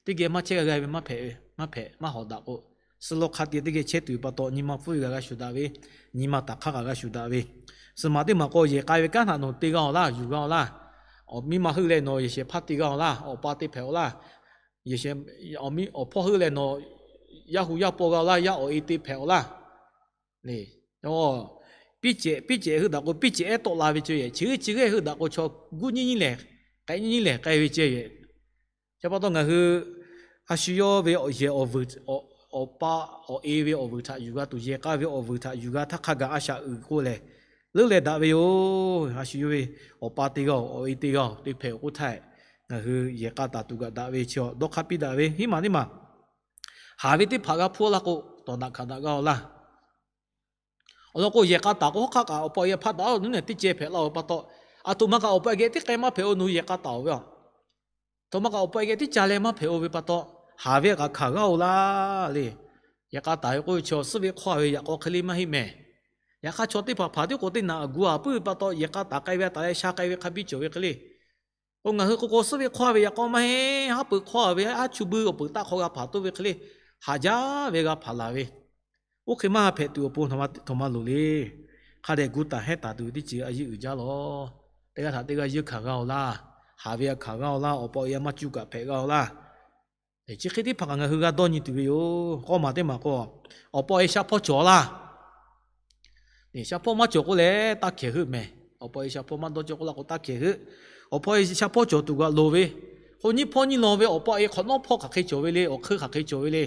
teˇ geh maˇ chehˇ g'a g'a ve maˇ hpehꞈ ve, maˇ hpehꞈ maˇ hawˍ daꞈ k'o, suh law hk'a tiꞈ teˇ geh chehˇ tuˬ ve pa taw, nyi ma pfuhˇ ve g'a g'a shuˍ daꞈ ve, nyi ma taˍ hk'aˇ g'a g'a shuˍ daꞈ ve. Suhˍ maˬ teˇ maˬ k'o, yehˬ k'a ve kanˉ htaꞈ nawˬ te g'a awˬ laˇ, yuˬ g'a awˬ laˇ. Awˬ miˇ ma heuˆ leh nawˬ yehˬ shehˍ hpaˇ te g'a-oˬ laˇ, awˬ pa te hpehꞈ-oˬ laˇ. Awˬ hpawˇ heuˆ leh nawˬ yaˇ hu yaˇ paw g'a-oˬ laˇ, yaˇ awˬ e te hpehꞈ-oˬ laˇ. Piˇ cehˬ, piˇ cehˬ heuˆ daꞈ k'o, piˇ cehˬ ehˉ tawˆ la ve ceh yehˬ. Chi g'euˆ chi g'euˆ heuˆ daꞈ k'o, chaw guˇ nyiˉ nyiˉ lehˬ k'ai, nyiˉ nyiˉ lehˬ k'ai ve ceh yehˬ. Chi pa taw ngaˬ hui a shu yawˇ ve awˬ yehˬ awˬ vuiˬ, awˬ pa awˬ e ve awˬ vuiˬ htaꞈ yuˬ g'a tuˬ, yehˬ k'a ve awˬ vuiˬ htaꞈ yuˬ g'a htaˇ hk'a gaˬ a shaꞈ uiˍ k'o lehˬ, leuˉ leh daꞈ ve yoˬ. A shu yawˇ ve awˬ pa te g'a-oˬ, awˬ e te g'a-oˬ, te hpehꞈ-oˬ k'oˆ htaˇ, ngaˬ hui yehˬ k'a taˍ tuˬ kaꞈ daꞈ ve chi dawˇ hk'aˇ piˇ daꞈ ve. Hiˉ maˬ teˇ maˬ, haˍ ve teˇ hpaˍ g'a hpfuhˇ laˇ k'o, tawˍ naꞈ hkanˍ daꞈ g'a-oˬ laˇ. Awˬ lawn k'o, yehˬ k'a taˍ k'o, hawˉ hk'aˆ kaꞈ awˬ pa awˬ e hpaˇ daꞈ-oˬ, nawˬ hui teˇ ceh hpehꞈ la-oˬ ve pa taw, aˬ htoꞈ ma kaꞈ awˬ pa awˬ geh tiˉ k'ai maˇ hpehꞈ-oˬ, nawˬ hui yehˬ k'a taˍ-oˬ ve a. Aˬ htoꞈ ma kaꞈ awˬ pa awˬ geh tiˉ ca leh maˇ hpehꞈ-oˬ ve pa taw, haˍ ve kaꞈ hkanˍ g'a-oˬ laˇ le. Yehˬ k'a taˍ ve k'oˆ ve chaw suhˉ ve hk'awˇ ve yaꞈ k'aw hk'e le maˇ heˆ mehˍ. Yaꞈ hk'aˇ, chaw teˇ hpaˍ hpaˍ tiˉ k'o teˇ naꞈ g'uˇ a puiˉ ve pa taw, yehˬ k'a taˍ k'ai ve a taˍ leh sha k'ai ve hk'a biˇ cawˬ ve hk'e le. K'o, ngaˬ hui k'o k'o suhˉ ve hk'awˇ ve yaꞈ k'aw maˇ heˆ, haˉ pui hk'awˇ ve, aˉ chu buiˇ awˬ peuˬ taˆ hk'aw g'a hpanˍ toˇ ve hk'e le, haˍ jaˇ ve g'a hpanˍ laˬ ve. Oˇ hk'e maˇ hpehꞈ tuˬ awˬ pon a htoꞈ ma loˍ le. Hk'a dehꞈ gu taˍ hehˉ taˍ tuˬ ve teˇ ceuˬ a yeˇ uiˍ jaˇ lawˬ. Teˇ g'aˇ htaꞈ teˇ g'aˇ yeunˇ hkanˍ g'a-oˬ laˇ. Haˍ ve a hkanˍ g'a-oˬ laˇ. Awˬ pa awˬ e a maˇ cuˇ kaꞈ hpehꞈ g'a-oˬ laˇ. Chi hk'e teˇ hpaˍ kaꞈ ngaˬ hui g'a dawˇ nyi tuˬ ve yoˬ. K'awˇ maˬ teˇ maˬ k'o, awˬ pa awˬ e sha hpawˇ cawˬ laˇ. Sha hpawˇ maˇ cawˬ k'oˆ leh taˇ hkehˍ heuˆ mehˍ. Awˬ pa awˬ e sha hpawˇ maˇ dawˇ cawˇ k'oˆ la k'o taˇ hkehˍ heuˆ. Awˬ pa awˬ e sha hpawˇ cawˬ tuˬ g'a loˍ ve, k'o nyiˇ hpawˇ nyiˇ lawn ve awˬ pa awˬ e hk'awꞈ nawˉ hpawˇ hk'aˬ hk'e cawˬ ve le, awˬ hk'eun hk'aˬ hk'e cawˬ ve le.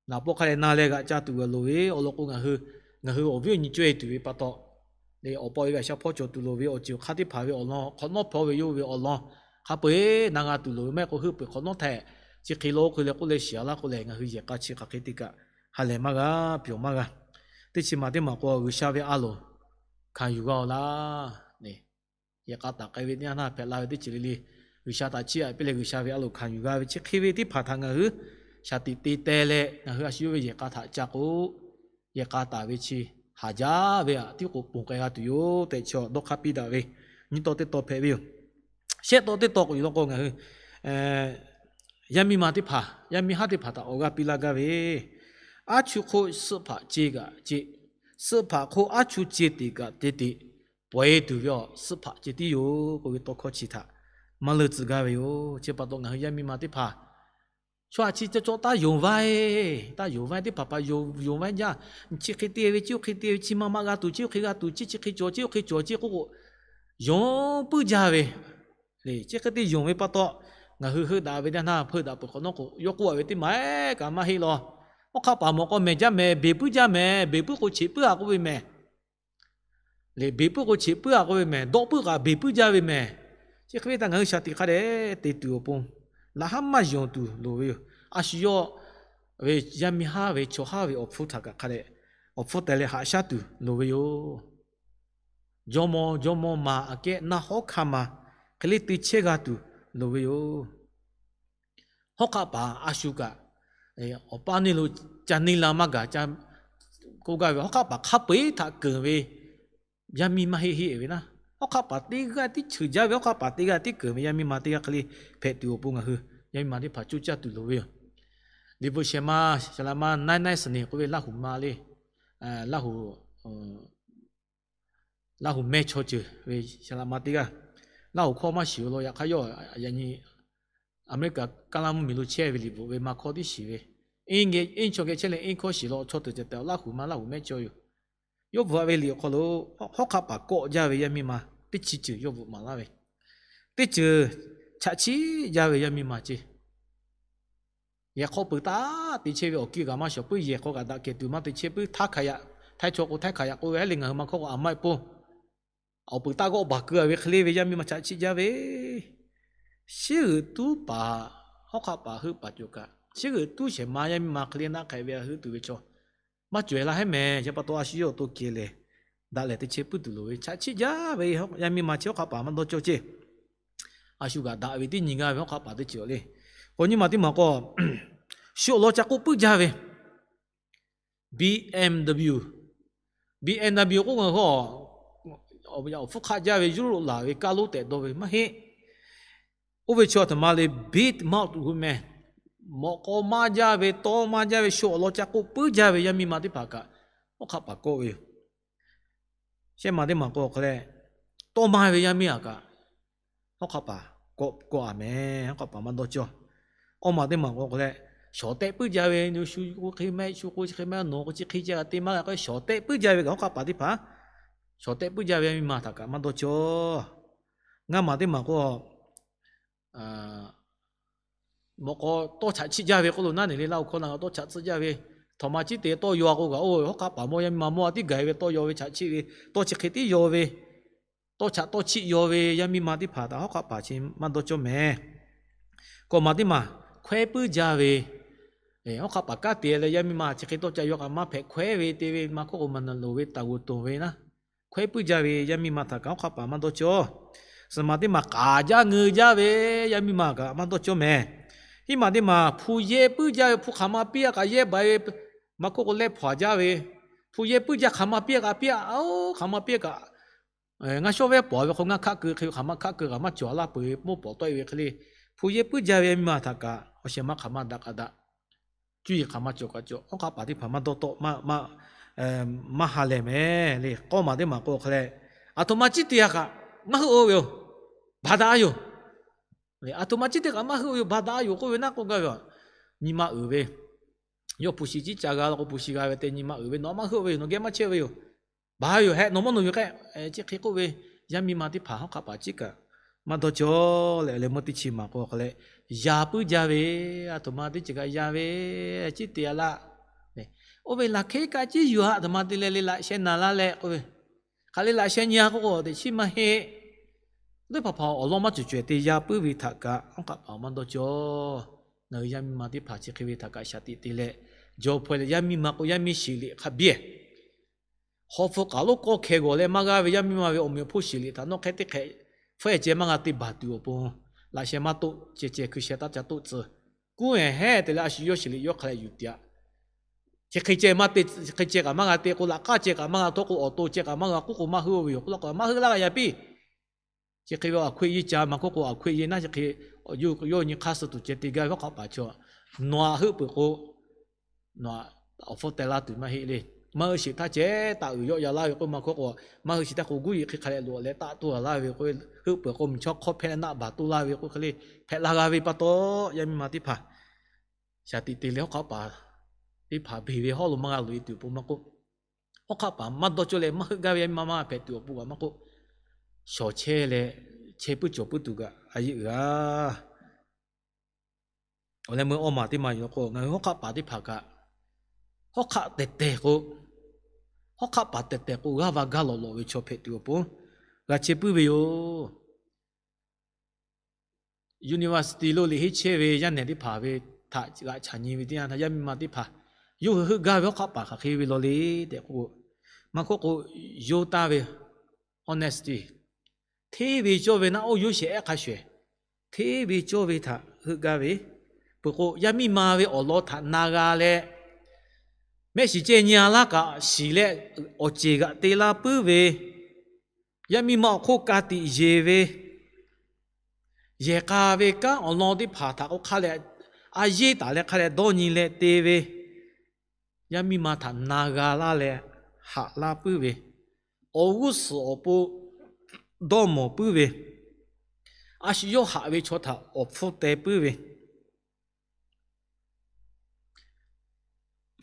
Naˍ pawˆ hk'a leh na leh g'aꞈ ca tuˬ g'a loˍ ve awˬ lawn k'o, ngaˬ hui, ngaˬ hui awˬ viˉ awˬ nyi cawehˇ tuˬ ve pa taw, awˬ pa awˬ e ve a sha hpawˇ cawˬ tuˬ loˍ ve awˬ ceuˬ hk'aˇ teˇ hpaˍ ve awˬ lawn hk'awꞈ nawˉ hpawˇ ve yoˬ ve awˬ lawn hk'a peu-eˬ na g'a tuˬ loˍ ve maˇ heˆ k'o, heuˆ peuˬ hk'awꞈ nawˉ htaꞈ chi hk'e lo hk'e leh k'oˆ leh shiˍ a laˇ k'oˆ lehˬ, ngaˬ hui yehˬ k'a chi hk'aˬ hk'e te kaꞈ ha lehˬ maˇ g'a, pyawˬ maˇ g'a. Teˇ chi maˬ teˇ maˬ k'o, G'uiˬsha ve a loˍ hkanˍ yuˬ g'a-oˬ laˇ. Yehˬ k'a taˍ k'ai ve teˇ yanˇ htaˇ hpehꞈ la ve teˇ ceuˬ le le, G'uiˬsha htaꞈ chiˇ aꞈ piˇ leh G'uiˬsha ve a loˍ hkanˍ yuˬ g'a ve chi hk'e ve teˇ hpaˍ htaꞈ ngaˬ hui shaˍ tiꞈ te teh leh, ngaˬ hui a shu yawˇ ve yehˬ k'a htaꞈ ca k'o, yehˬ k'a taˍ ve chi haˍ jaˇ ve aꞈ tiˉ k'o ponˬ k'ai g'a tuˬ yoˬ tehꞈ chaw dawˇ hk'aˇ piˇ daꞈ ve nyiˇ taw teˇ taw hpehꞈ ve yoˬ. Shehˆ taw teˇ taw k'o, awˬ lawn k'o ngaˬ hui yaˇ miˇ ma teˇ hpaˍ, yaˇ miˇ haˉ teˇ hpaˍ htaꞈ awˬ g'aˇ piˇ laˇ gaˇ ve, aˉ chu hk'oˆ suhˆ hpaꞈ ce kaꞈ ce, suhˆ hpaꞈ hk'oˆ aˉ chu ce teꞈ kaꞈ te teꞈ, pawehˇ tuˬ ve awˬ suhˆ hpaꞈ ce tiˉ yoˬ k'oˆ ve tawˇ hkawˇ chi htaꞈ maˇ leuˆ tcuh gaˇ ve yoˬ. Chi pa taw ngaˬ hui yaˇ miˇ ma teˇ hpaˍ chaw a chi cawˇ cawˇ taˇ yonˍ vaˇ, taˇ yonˍ vaˇ teˇ hpaˍ hpaˍ yonˍ vaˇ jaˇ. Chi hk'e te ve, chi hk'e te ve, chi ma ma g'a tuˬ, chi hk'e g'a tuˬ, chi chi hk'e cawˬ, chi hk'e cawˬ, chi k'oˆ k'o, yonˍ puiˉ jaˇ ve le. Chi hk'e te yonˍ ve pa taw, ngaˬ hui heuˆ daꞈ ve teˇ naˇ heuˆ daꞈ peuˬ hk'awꞈ nawˉ k'o, yawˇ k'oˆ a ve teˇ ma ehˉ kaꞈ maˇ heˆ law. Hawˉ hk'aˆ paˍ mawˬ k'aw mehˬ jaˇ mehˍ, beˬ puiˉ jaˇ mehˍ, beˬ puiˉ k'o cheꞈ puiˉ a k'oˆ ve mehˍ. Leꞈ beˬ puiˉ k'o cheꞈ puiˉ a k'oˆ ve mehˍ, dawˆ puiˉ kaꞈ beˬ puiˉ jaˇ ve mehˍ. Chi hk'e ve htaꞈ ngaˬ hui shaˍ tiꞈ hk'a dehꞈ te tuˬ awˬ pon, laꞈ haˉ maˇ yonˍ tuˬ loˍ ve yoˬ. A shu yawˇ ve yaˇ miˇ haˉ ve chaw haˉ ve awˬ hpfuhˇ htaꞈ kaꞈ hk'a dehꞈ awˬ hpfuhˇ teh leh haꞈ shaˉ tuˬ loˍ ve yoˬ. Jawˇmawˇ jawˇmawˇ ma aꞈ kehˉ naˆ hawˉ hkanˇ ma hk'e le te chehˇ g'a tuˬ loˍ ve yoˬ. Hawˉ hk'aˆ paˍ a shu kaꞈ awˬ paˇ neˇ lo ca neˇ la maˇ gaˬ ca k'oˆ gaˇ ve, hawˉ hk'aˆ paˍ hk'a peu-eˬ htaꞈ keunˍ ve yaˇ miˇ maˇ heˆ heˆ ve naˉ, hawˉ hk'aˆ paˍ teˇ g'aˇ tiˉ cheuˬ jaˇ ve, hawˉ hk'aˆ paˍ teˇ g'aˇ tiˉ keunˍ ve yaˇ miˇ ma teˇ g'aˇ hk'e le hpehꞈ tuˬ awˬ pon ngaˬ hui yaˇ miˇ ma teˇ hpaˍ coˇ caˇ tuˬ loˍ ve yoˬ. Liꞈ bvuhꞈ shehˍ ma, shaˍ laꞈ ma nine nine seven k'oˆ ve Laˇ huˍ ma le, Laˇ huˍ Laˇ huˍ mehˇchawˇ ceuˬ ve shaˍ laꞈ ma teˇ g'aˇ, Laˇ huˍ hkawˇ maˇ shiˍ ve law. Yaꞈ hk'aˇ yawˇ yaꞈ nyi Aˍmeˍriˆkaˍ Kaˇlaˇ mvuhˇmiˬ lo chehˇ ve liꞈ bvuhꞈ ve ma hkawˇ tiˉ shiˍ ve, iˉ chaw geh chehˇ leh iˉ hkawˇ shiˍ law. Chaw teꞈ ceh tehꞈ Laˇ huˍ ma, Laˇ huˍ mehˇchawˇ yoˬ. Yawˇ bvuhꞈ a ve liꞈ awˬ hk'aw lo hawˉ hk'aˆ paˍ kawˆ jaˇ ve yaˇ miˇ ma teˇ chi ceuˬ yawˇ bvuhꞈ maˍ laˇ ve, teˇ ceuˬ chaꞈ chiˆ jaˇ ve yaˇ miˇ ma ce. Yehˬ hk'aw peuˬ taˉ te chehˇ ve awˬ kiˇ g'aꞈ maˇ shawˍ puiˉ, yehˬ hk'aw kaꞈ daꞈ kehˬ tuˬ maˇ te chehˇ puiˉ, htaˇ hkaˍ yaꞈ, htaiˇ chaw k'o htaiˇ hkaˍ yaꞈ k'oˆ ve le, ngaˬ hui ma hkawˇ k'o aˬ maˇ e poˇ. Awˬ peuˬ taˆ g'awˆ baˬ keu a ve hk'e le ve yaˇ miˇ ma chaꞈ chiˆ jaˇ ve, shiˉ g'euꞈ tuˉ paˍ, hawˉ hk'aˆ paˍ heuˆ paˍ cawˬ kaꞈ, shiˉ g'euꞈ tuˉ shehˍ ma yaˇ miˇ ma hk'e le naˆ hk'ehꞈ ve a heuˆ tuˬ ve chaw maˇ cawˬ e laˇ heˉ mehˍ. Chi pa taw a shu yawˇ awˬ to kehˬ lehˬ, daꞈ lehˬ te chehˇ puiˉ tuˬ loˍ ve, chaꞈ chiˆ jaˇ ve yaˇ miˇ ma chi hawˉ hk'aˆ paˍ maˇ dawˇ cawˇ ceˇ. A shu kaꞈ daꞈ ve teˇ nyi g'aˇ ve hawˉ hk'aˆ paˍ teˇ ceuˬ le. K'o nyi ma teˇ maˬ k'o, shu awˬ lawn ca k'oˆ puiˉ jaˇ ve BMW, BMW k'oˆ ngaˬ hui awˬ hpfuhˇ hk'aˆ jaˇ ve Yuˇrawˆ laˬ ve kaˇ lonˉ tehꞈ dawˇ ve maˇ heˆ. Oˇ ve chaw a htoꞈ ma le, big mouth k'oˆ mehˍ, mawꞈ k'aw maˇ jaˇ ve, tawˇ maˇ jaˇ ve, shu awˬ lawn ca k'oˆ puiˉ jaˇ ve yaˇ miˇ ma teˇ hpaˍ kaꞈ hawˉ hk'aˆ paˍ kawˆ ve yoˬ. Shehˆ ma teˇ maˬ k'o hk'a leh, tawˇ maˇ ve yaˇ miˇ a kaꞈ hawˉ hk'aˆ paˍ kawˆ kawˆ a mehˍ. Hawˉ hk'aˆ paˍ maˇ dawˇ cawˇ. Awˇ maˬ teˇ maˬ k'o k'o leh, shawˍ tehˆ puiˉ jaˇ ve, shu k'o hk'e mehˆ, shu k'o chi hk'e mehˆ, nawˬ k'o chi hk'e jaˇ g'a te maˇ g'a k'o, shawˍ tehˆ puiˉ jaˇ ve kaꞈ hawˉ hk'aˆ paˍ teˇ hpaˍ shawˍ tehˆ puiˉ jaˇ ve yaˇ miˇ ma htaꞈ kaꞈ maˇ dawˇ cawˇ. Ngaˇ maˬ teˇ maˬ k'o, mawꞈ k'aw tawˇ chaꞈ chiˆ jaˇ ve k'oˆ lo naˉ neˬ le, laˇ oˬ hkawˇ na tawˇ chaꞈ tcuhˆ jaˇ ve, htawnˍ ma ciˉ te tawˇ yaw k'o kaꞈ, oˇ hawˉ hk'aˆ paˍ mawˇ yaˇ miˇ ma mawˇ a tiˉ gaˬ ve tawˇ yaw ve chaꞈ chiˆ ve, tawˇ chi hk'e tiˉ yaw ve, tawˇ chaꞈ tawˇ chiˆ yaw ve yaˇ miˇ ma teˇ hpaˍ htaꞈ hawˉ hk'aˆ paˍ chi maˇ dawˇ cawˇ mehˍ. Kawꞈ maˬ teˇ maˬ hkawehˉ puiˉ jaˇ ve, hawˉ hk'aˆ paˍ kanˉ te leh yaˇ miˇ ma chi hk'e tawˇ ca yaw kaꞈ maˇ hpehꞈ, hkawehˉ ve te ve maˇ hk'oˆ k'o maˇ na loˍ ve taˍ g'oˍ toˍ ve naˉ, hkawehˉ puiˉ jaˇ ve yaˇ miˇ ma htaꞈ kaꞈ hawˉ hk'aˆ paˍ maˇ dawˇ cawˇ. Suhˍ maˬ teˇ maˬ k'aˍ jaˇ ngeu jaˇ ve yaˇ miˇ ma kaꞈ maˇ dawˇ cawˇ mehˍ. Hiˉ maˬ teˇ maˬ hpu yehˇ puiˉ jaˇ ve, hpu hk'aˬ ma piˇ a kaꞈ yehˇ baˬ ve, maˇ hk'oˆ k'o lehˇ hpaw jaˇ ve, hpu yehˇ puiˉ jaˇ hk'aˬ ma piˇ a kaꞈ piˇ a, oˇ hk'aˬ ma piˇ a kaꞈ ngaˇ shawˉ vehˉ pawˍ ve hk'o ngaˇ hkaˆ keu hk'e ve, hk'aˬ ma hkaˆ keu kaꞈ maˇ cawˬ a laˇ peuˬ ve, mawˇ pawˍ tawˆ e ve hk'e le, hpu yehˇ puiˉ jaˇ ve yaˇ miˇ ma htaꞈ kaꞈ awˬ shehˍ ma hk'aˬ ma daꞈ k'a daꞈ, cuˇ yiˍ hk'aˬ ma cawˬ kaꞈ cawˬ, hawˉ hk'aˆ paˍ teˇ hpaˍ maˇ dawˇ tawˆ, maˇ ha lehˬ mehˍ le. K'awˇ maˬ teˇ maˬ k'o hk'a leh, aˬ htoꞈ ma ciˉ te a kaꞈ maˇ heuˆ-o ve yoˬ, baˬ daꞈ a yoˬ. Aˬ htoꞈ ma ciˉ te kaꞈ maˇ heuˆ-o ve yoˬ, baˬ daꞈ a yoˬ k'oˆ ve naˉ k'oˆ gaˇ ve, nyi ma uiˍ ve, yawˇ hpu shi ciˉ ca g'a la k'o hpu shi g'a ve te nyi ma uiˍ ve, nawˬ maˇ heuˆ ve yoˬ, nawˬ geh maˇ chehˇ ve yoˬ, baˬ yoˬ hehꞈ, nawˬ mawˇ nawˬ yoˬ k'ehˆ, chi hk'e k'oˆ ve yaˇ miˇ ma teˇ hpaˍ hawˉ hk'aˆ paˍ ciˉ kaꞈ maˇ dawˇ cawˇ leh, leh meuˇ teˇ chi maˬ k'o hk'a leh, ya puiˉ jaˇ ve, aˬ htoꞈ ma teˇ ceuˬ kaꞈ ya ve, ciˉ te a laˇ. Oˇ ve laˬ hk'e kaꞈ ciˉ yuˬ a, aˬ htoꞈ ma te leh le laꞈ sheh naˍ laˇ leh k'oˆ ve, hk'aˬ le laꞈ sheh nyi a k'oˆ k'o teꞈ chiˉ maˇ heˆ. Teˇ hpaˍ hpaˍ awˬ lawn maˇ cawˬ cawehˬ te ya puiˉ ve htaꞈ kaꞈ hawˉ hk'aˆ paˍ maˇ dawˇ cawˇ. Ngaˬ hui yaˇ miˇ ma teˇ hpaˍ chi hk'e ve htaꞈ kaꞈ shaˍ tiꞈ te leh, jaw hpaw leh yaˇ miˇ ma k'o yaˇ miˇ shiˍ liꞈ hk'a biˇ, hawꞈ hpu k'aˬ lonˉ kawˇ hkeh g'awˬ leh maˇ g'aˇ ve yaˇ miˇ ma ve awˬ meꞈ awˬ hponˇ shiˍ liꞈ htaꞈ nawˬ hk'e teˇ hk'e hpfuhˇ ceh maˇ g'a te baˬ tuˬ awˬ pon, laꞈ sheh maˇ toˆ ceh ceh hkui sheh taˇ ca toˆ tcuh. Kuˉ ehˍ hehˉ te leh a shu yawˇ shiˍ liꞈ yawˇ hk'a leh yuˬ tiꞈ a. Chi hk'e ceh maˇ te, chi hk'e ceh kaꞈ maˇ g'a te k'o, laꞈ k'aˇ ceh kaꞈ maˇ g'a htawˇ k'o, awˬ to ceh kaꞈ maˇ g'a k'oˆ k'o maˇ heuˆ-o ve yoˬ k'oˆ la k'o, maˇ heuˆ laˇ g'a yaꞈ piˇ. Chi hk'e ve awˬ hkui yehˇ ca maˇ k'oˆ k'o, awˬ hkui yehˇ naˉ chi hk'e yawˇ nyi hk'aˇ suh tuˬ ceh te gaˇ ve hawˉ hk'aˆ paˍ chaw, nawˬ aꞈ heuˆ peuˬ k'o, nawˬ aꞈ awˬ hpfuhˇ teh laˇ tuˬ maˇ heˆ le. Maˇ hui shiˍ htaˇ ceh taˆ uiˍ yawˆ ya laˇ ve k'oˆ maˇ hk'oˆ k'o, maˇ hui shiˍ htaˇ k'o guˇ yiˍ hk'e hk'a leh loꞈ leh taˆ toˇ a laˇ ve k'o, heuˆ peuˬ k'o miˬ chaw hk'awˇ hpehˇ leh naˆ baˬ toˇ laˇ ve k'oˆ hk'e le, hpehꞈ la g'a ve pa taw, yaˇ miˇ ma teˇ hpaˍ shaˍ tiꞈ te leh hawˉ hk'aˆ paˍ teˇ hpaˍ beˬ ve hawˉ lo maˇ g'a loꞈ e tuˬ awˬ pon maˇ k'oˆ, hawˉ hk'aˆ paˍ maˇ dawˇ cawˇ leh maˇ heuˆ gaˇ ve yaˇ miˇ ma maˇ hpehꞈ tuˬ awˬ pon kaꞈ maˇ k'oˆ, shawˍ chehˇ leh chehˇ puiˉ cawˬ puiˉ tuˬ kaꞈ a yeˆ g'a. Awˬ leh meuˇ awˇ maˬ teˇ maˬ yoˬ k'o, ngaˬ hui hawˉ hk'aˆ paˍ teˇ hpaˍ kaꞈ, hawˉ hk'aˆ tehˬ tehˬ k'o, hawˉ hk'aˆ paˍ tehˬ tehˬ k'o g'aˇ va gaˇ lawꞈ lawꞈ ve chaw hpehꞈ tuˬ awˬ pon g'a chehˇ puiˉ ve yoˬ. University lo liꞈ henˇ chehˇ ve yaˇ nehˬ teˇ hpaˍ ve htaꞈ g'aꞈ chaꞈ nyi ve teˇ yanˇ htaˇ, yaˇ miˇ ma teˇ hpaˍ yawˇ hui heuˆ gaˇ ve hawˉ hk'aˆ paˍ hk'aˬ hk'e ve law le tehꞈ k'oˆ k'o, maˇ hk'oˆ k'o, yawˇ taˇ ve honesty, hteˇ ve cawˇ ve naˆ oˇ yawˇ shehˍ ehˉ hk'a shehˍ, hteˇ ve cawˇ ve htaꞈ heuˆ gaˇ ve, peuˬ k'o yaˇ miˇ ma ve awˬ lawn htaꞈ na g'a leh, mehˆ shiˍ ceh nyi a laˇ kaꞈ shiˍ leh awˬ ceˬ g'aꞈ te laˇ puiˉ ve, yaˇ miˇ ma awˬ hk'oˆ ka tiꞈ yeˬ ve, yehˬ k'a ve kanˉ awˬ lawn teˇ hpaˍ htaꞈ k'o hk'a leh a yeˇ taˍ leh hk'a leh dawˇ nyi leh te ve, yaˇ miˇ ma htaꞈ na g'a laˇ leh haꞈ laˇ puiˉ ve, awˬ g'uˇ suhˍ awˬ pon dawˇ mawˬ puiˉ ve, a shu yawˇ haꞈ ve chaw htaꞈ awˬ hpfuhˇ teh puiˉ ve,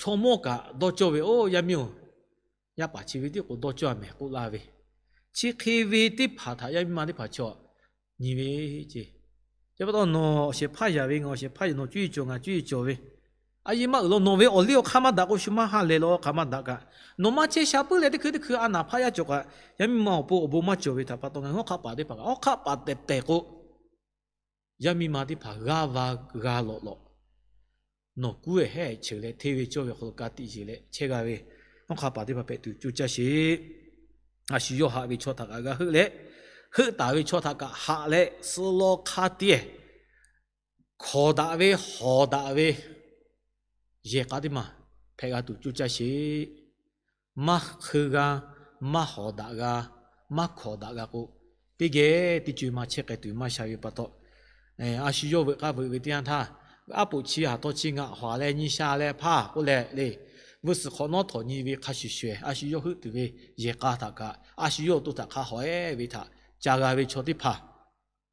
chaw mawˇ kaꞈ dawˇ cawˇ ve, oˇ yaˇ miˇ-oˬ, yaˇ paˍ chi ve tiˉ k'o dawˇ cawˇ a mehˍ k'oˆ laˇ ve, chi hk'e ve teˇ hpaˍ htaꞈ yaˇ miˇ ma teˇ hpaˍ chaw nyi ve ce. Chi pa taw nawˬ shehˍ hpaˇ yaꞈ ve, ngaˬ shehˍ hpaˇ yaꞈ, nawˬ cuˇ yiˍ cawˬ, ngaˬ cuˇ yiˍ cawˬ ve, a yeˇ maˇ uiˍ law. Nawˬ ve awˬ liˇ awˬ hk'aˇ maˇ daꞈ k'o, shu maˇ ha lehˬ law, hk'aˬ maˇ daꞈ kaꞈ, nawˬ maˇ chehˇ sha puiˉ leh teˇ hkui teˇ hkui a naˍ hpaˇ yaˇ cawˬ kaꞈ, yaˇ miˇ ma awˬ pon awˬ bon maˇ cawˬ ve htaꞈ pa taw, ngaˬ hui hawˉ hk'aˆ paˍ teˇ hpaˍ kaꞈ hawˉ hk'aˆ paˍ tehˬ tehˬ k'o, yaˇ miˇ ma teˇ hpaˍ g'aˇ va g'a lawꞈ lawꞈ, nawˬ kuˉ ehˍ hehˉ cheuˬ leh hteˇ ve cawˇ ve awˬ hk'aw lo ka tiꞈ yeˬ leh chehˇ g'a ve hawˉ hk'aˆ paˍ teˇ hpaˍ hpehꞈ tuˬ coˇ caˇ sheˍ. A shu yawˇ haꞈ ve chaw htaꞈ kaꞈ g'a heuˆ leh, heuˆ taˍ ve chaw htaꞈ kaꞈ haꞈ leh suh law hk'a tiˉ hkawˍ daꞈ ve hawˍ daꞈ ve yehˬ k'a teˇ maˬ hpehꞈ g'a tuˬ coˇ caˇ sheˍ. Maˇ hk'eu g'a, maˇ hawˍ daꞈ g'a, maˇ hkawˍ daꞈ g'a k'o, teˇ geh teˇ co-e maˇ chehˇ k'ai tuˬ maˇ sha ve pa taw, a shu yawˇ veuꞈ k'aˇ veuꞈ ve teˇ yanˇ htaˇ, aˉ poꞈ chi haˍ htawˇ chi ngaꞈ hawˍ leh nyi sha leh hpaˇ k'oˆ leh le, vuiˬ suhˍ hk'awꞈ nawˉ htawnˍ nyi ve hk'a shuˍ shuˍ, a shu yawˇ heuˆ tuˬ ve yehˬ k'a htaꞈ kaꞈ a shu yawˇ awˬ to htaꞈ hk'a hawˍ ehˉ ve htaꞈ ca g'a ve chaw teˇ hpaˍ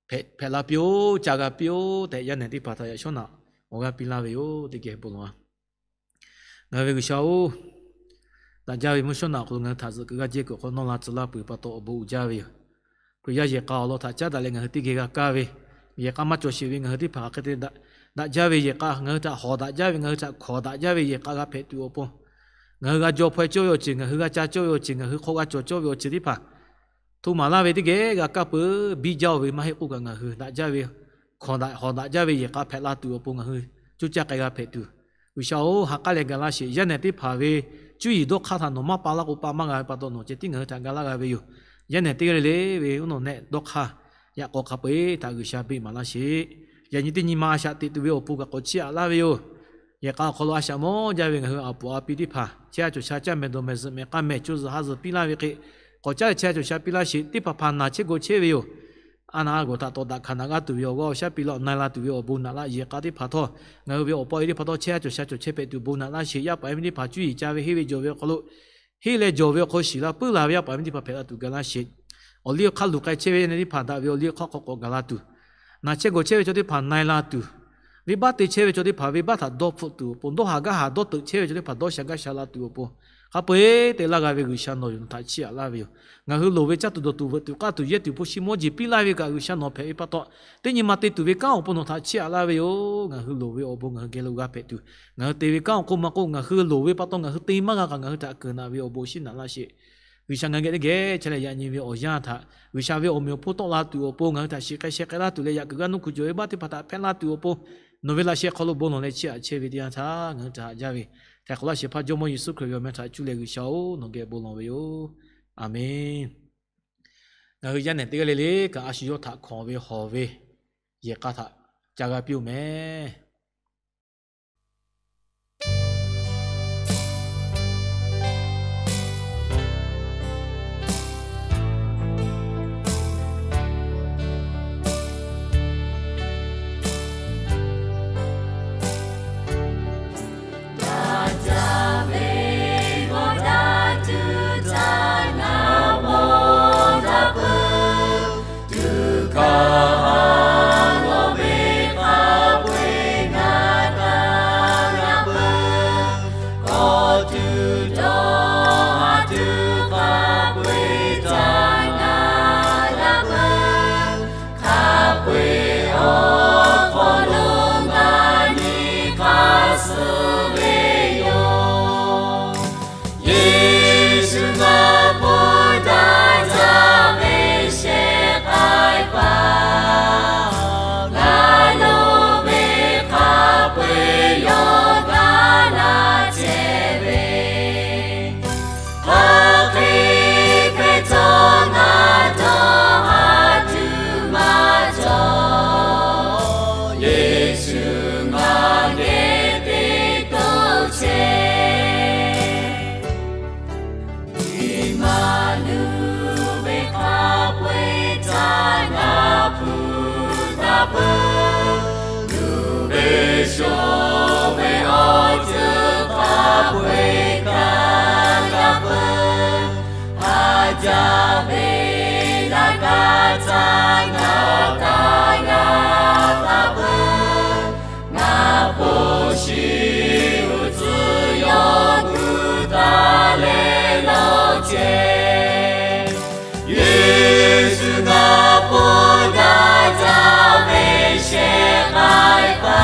hpehꞈ la piˇ-oˆ, ca g'a piˇ-oˆ tehꞈ, yaˇ nehˬ teˇ hpaˍ htaꞈ yaꞈ shawˉ naꞈ awˬ g'aˇ piˇ laˇ ve yoˬ. Teˇ geh bon lawˬ. Ngaˬ hui ve G'uiˬsha-oˬ, daꞈ jaˇ ve mvuhˇ shawˉ naꞈ awˬ hk'aw lo ngaˬ hui htaꞈ zuhꞈ kuiˬ g'aˇ jehˇ kuiˬ awˬ hk'aw nawˇ la tcuh laˇ peuˬ pa taw awˬ bon uiˍ jaˇ ve yoˬ. Hkriꞈ yaˇ yehˬ k'a awˬ lawn htaꞈ caˉ daꞈ leh ngaˬ hui teˇ geh g'a kaˇ ve, yehˬ k'a maˇ cawˬ sheˍ ve ngaˬ hui teˇ hpaˍ hk'aˬ hk'e te daꞈ jaˇ ve yehˬ k'a, ngaˬ hui htaꞈ hawˍ daꞈ jaˇ ve, ngaˬ hui htaꞈ hkawˍ daꞈ jaˇ ve yehˬ k'a g'a hpehꞈ tuˬ awˬ pon, ngaˬ hui g'a jaw hpaw-e cawˇ ve awˬ ceuˬ, ngaˬ hui g'a ca cawˇ ve awˬ ceuˬ, ngaˬ hui hk'aw g'a cawˬ cawˇ ve awˬ ceuˬ teˇ hpaˍ hto maˍ laˇ ve teˇ geh g'a kaˇ peuˬ. Biˇ jaˇ-oˬ ve maˇ heˆ k'oˆ kaꞈ, ngaˬ hui daꞈ jaˇ ve, hkawˍ daꞈ hawˍ daꞈ jaˇ ve yehˬ k'a hpehꞈ la tuˬ awˬ pon ngaˬ hui coˇ caˇ k'ai g'a hpehꞈ tuˬ, G'uiˬsha-oˬ, ha k'aˉ leh ga laˇ sheˍ. Yaˇ nehˬ teˇ hpaˍ ve cuˇ yiˍ dawˇ hk'aˇ htaꞈ nawˬ maˇ pa laˇ k'o, pa maˇ g'a ve pa taw nawˬ ceh tiˉ ngaˬ hui htaꞈ ga laˇ g'a ve yoˬ. Yaˇ nehˬ teˇ g'aˇ le le ve uˉ nawˬ nehˆ dawˇ hk'aˇ yaꞈ k'aw hk'a peu-eˬ htaꞈ G'uiˬsha beˆ maˍ laˇ sheˍ. Yaꞈ nyi teˇ nyi ma a shaꞈ teꞈ tuˬ ve awˬ pon kaꞈ k'awꞈ chiˇ aꞈ laˇ ve yoˬ. Yehˬ k'a awˬ hk'aw lo a shaꞈ mawˇ jaˇ ve ngaˬ hui a puˍ a pi teˇ hpaˍ chehˇ sha cawˬ sha caˇ mehˍ dawˬ mehˍ zuhꞈ mehˍ k'a mehˍ co zuhꞈ ha zuhꞈ piˇ laˇ ve hk'e, k'awꞈ caˉ leh chehˇ sha cawˬ sha piˇ laˇ sheˍ. Teˇ hpaˍ hpaˍ naˬ chehˇ g'aw chehˇ ve yoˬ. A naˍ a gawˬ htaꞞ tawˍ daꞈ hkanˍ naꞈ g'aˇ tuˬ ve awˬ g'aˇ awˬ shaˉ piˇ laˇ-oˬ. Na e la tuˬ ve awˬ bon naꞈ laˇ. Yehˬ k'a teˇ hpaˍ htawˇ ngaˬ hui ve awˬ pa e teˇ hpaˍ htawˇ chehˇ sha cawˬ sha cawˬ chehˇ hpehꞈ tuˬ bon naꞈ laˇ sheˍ. Yaˇ paˍ yaˇ miˇ teˇ hpaˍ cuˇ yiˍ ca ve henˇ ve jawˬ ve awˬ hk'aw lo, henˇ leh jawˬ ve awˬ hk'aw shiˍ la puiˉ la ve yaˇ paˍ yaˇ miˇ teˇ hpaˍ hpehꞈ la tuˬ ga laˇ sheˍ. Awˬ liˇ awˬ hk'aˇ luˬ k'ai chehˇ ve yaˇ nehˬ teˇ hpaˍ daꞈ ve awˬ liˇ awˬ hk'aˇ hk'aw k'awꞈ gaˬ la tuˬ, naˬ chehˇ g'aw chehˇ ve chaw teˇ hpaˍ na e la tuˬ, venˇbaˆ te chehˇ ve chaw teˇ hpaˍ venˇbaˆ htaꞈ dawˇ hpfuhˆ tuˬ awˬ pon, dawˇ haˍ gaˇ haˍ dawˇ teuꞈ chehˇ ve chaw teˇ hpaˍ dawˇ sha gaˇ sha la tuˬ awˬ pon, hk'a peu-eˬ te laˇ g'a ve G'uiˬsha nawˬ yoˬ, nawˬ htaꞈ chiˇ aꞈ laˇ ve yoˬ. Ngaˬ hui loˍ ve caˇ tuˬ dawˬ tuˬ veuꞈ tuˬ k'aˇ tuˬ yehˇ tuˬ hpu shi mawˇ jeˬ piˇ laˇ ve kaꞈ, G'uiˬsha nawˬ hpehꞈ ve pa taw, teˇ nyi ma te tuˬ ve kanˉ awˬ pon nawˬ htaꞈ chiˇ aꞈ laˇ ve yoˬ. Ngaˬ hui loˍ ve awˬ bon ngaˬ hui geh lo g'a hpehꞈ tuˬ, ngaˬ hui te ve kanˉ awˬ hk'oˆ maˇ k'oˆ, ngaˬ hui loˍ ve pa taw ngaˬ hui te maˇ g'a kaꞈ, ngaˬ hui htaꞈ keunˍ naꞈ ve awˬ bon shiˉ naꞈ laˇ sheˍ. G'uiˬsha ngaˬ geh teˇ geh chehˇ leh, yaꞈ nyi ve awˬ yanˇ htaꞈ G'uiˬsha ve awˬ meꞈ awˬ hponˇ tawˆ la tuˬ awˬ pon, ngaˬ hui htaꞈ shiˍ k'ai sheh k'ai laˇ tuˬ leh, yaꞈ kuiˬ g'aˇ nuˇ hkui cawˬ ve baˆ teˇ hpaˍ htaꞈ hpehˇ laˇ tuˬ awˬ pon, nawˬ ve laꞈ sheh hk'aw lo bon lawˬ leh chiˇ aꞈ chehˇ ve teˇ yanˇ htaˇ ngaˬ hui htaꞈ haꞈ jaˇ ve, htaiˍ hk'awꞈ laˇ shehˍ hpaˇ Jawˇmawˇ Yeˍsuˆ Hkriꞈ ve awˬ meh htaꞈ cuˇ leh G'uiˬsha-oˬ, nawˬ geh bon lawˬ ve yoˬ. Aˬmenˍ. Ngaˬ hui yaˇ nehˬ teˇ g'aˇ le le kaꞈ a shu yawˇ htaꞈ hkawnˍ ve hawˍ ve yehˬ k'a htaꞈ ca g'a piˇ-oˆ mehˍ. Yeˍsuˆ ngaˬ pon daꞈ jaˇ ve shehˍ k'ai paˍ, ngaˬ loˍ ve hk'a peu-eˬ yawˇ gaˬ la chehˇ ve, hk'aˬ hk'e hpehꞈ htawˇ ngaˬ dawˇ haˍ tuˬ maˇ cawˬ. Yeˍsuˆ ngaˬ geh te toˇ chehˇ. Iˉmaˍnuˍ ve hk'a peu-eˬ htaꞈ ngaˬ hpu taˍ peuˬ. Tuˍ ve sho ve awˬ ceuˬ hk'a peu-eˬ kaꞈ g'a peuˬ. Haˍ jaˇ ve laꞈ ka htaꞈ ngaˬ taˍ g'a taˍ peuˬ. Ngaˬ hpu shi uiˍ tcuh yawˇ gu taˍ leh lawˬ chehˇ. Yeˍsuˆ ngaˬ pon daꞈ jaˇ ve shehˍ k'ai paˍ,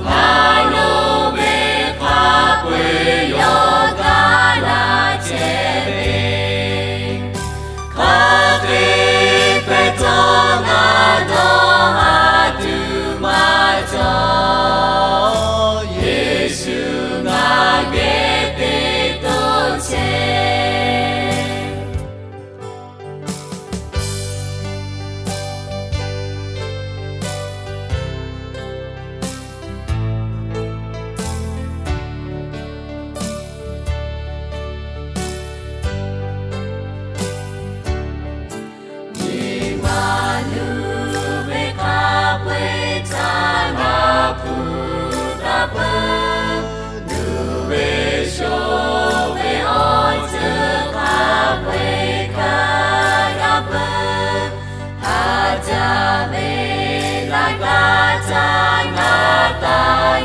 ngaˬ loˍ ve hk'a peu-eˬ yawˇ gaˬ la chehˇ ve, hk'aˬ hk'e hpehꞈ htawˇ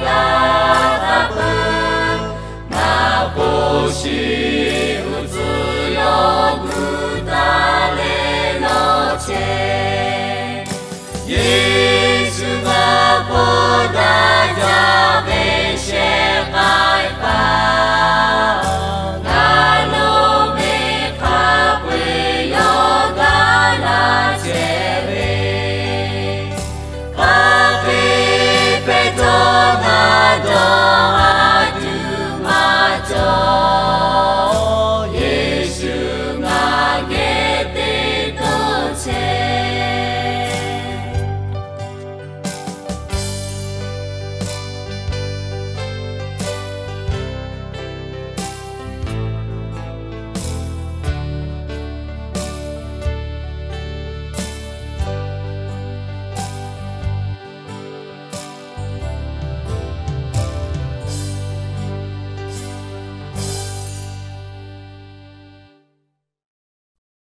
yaˇ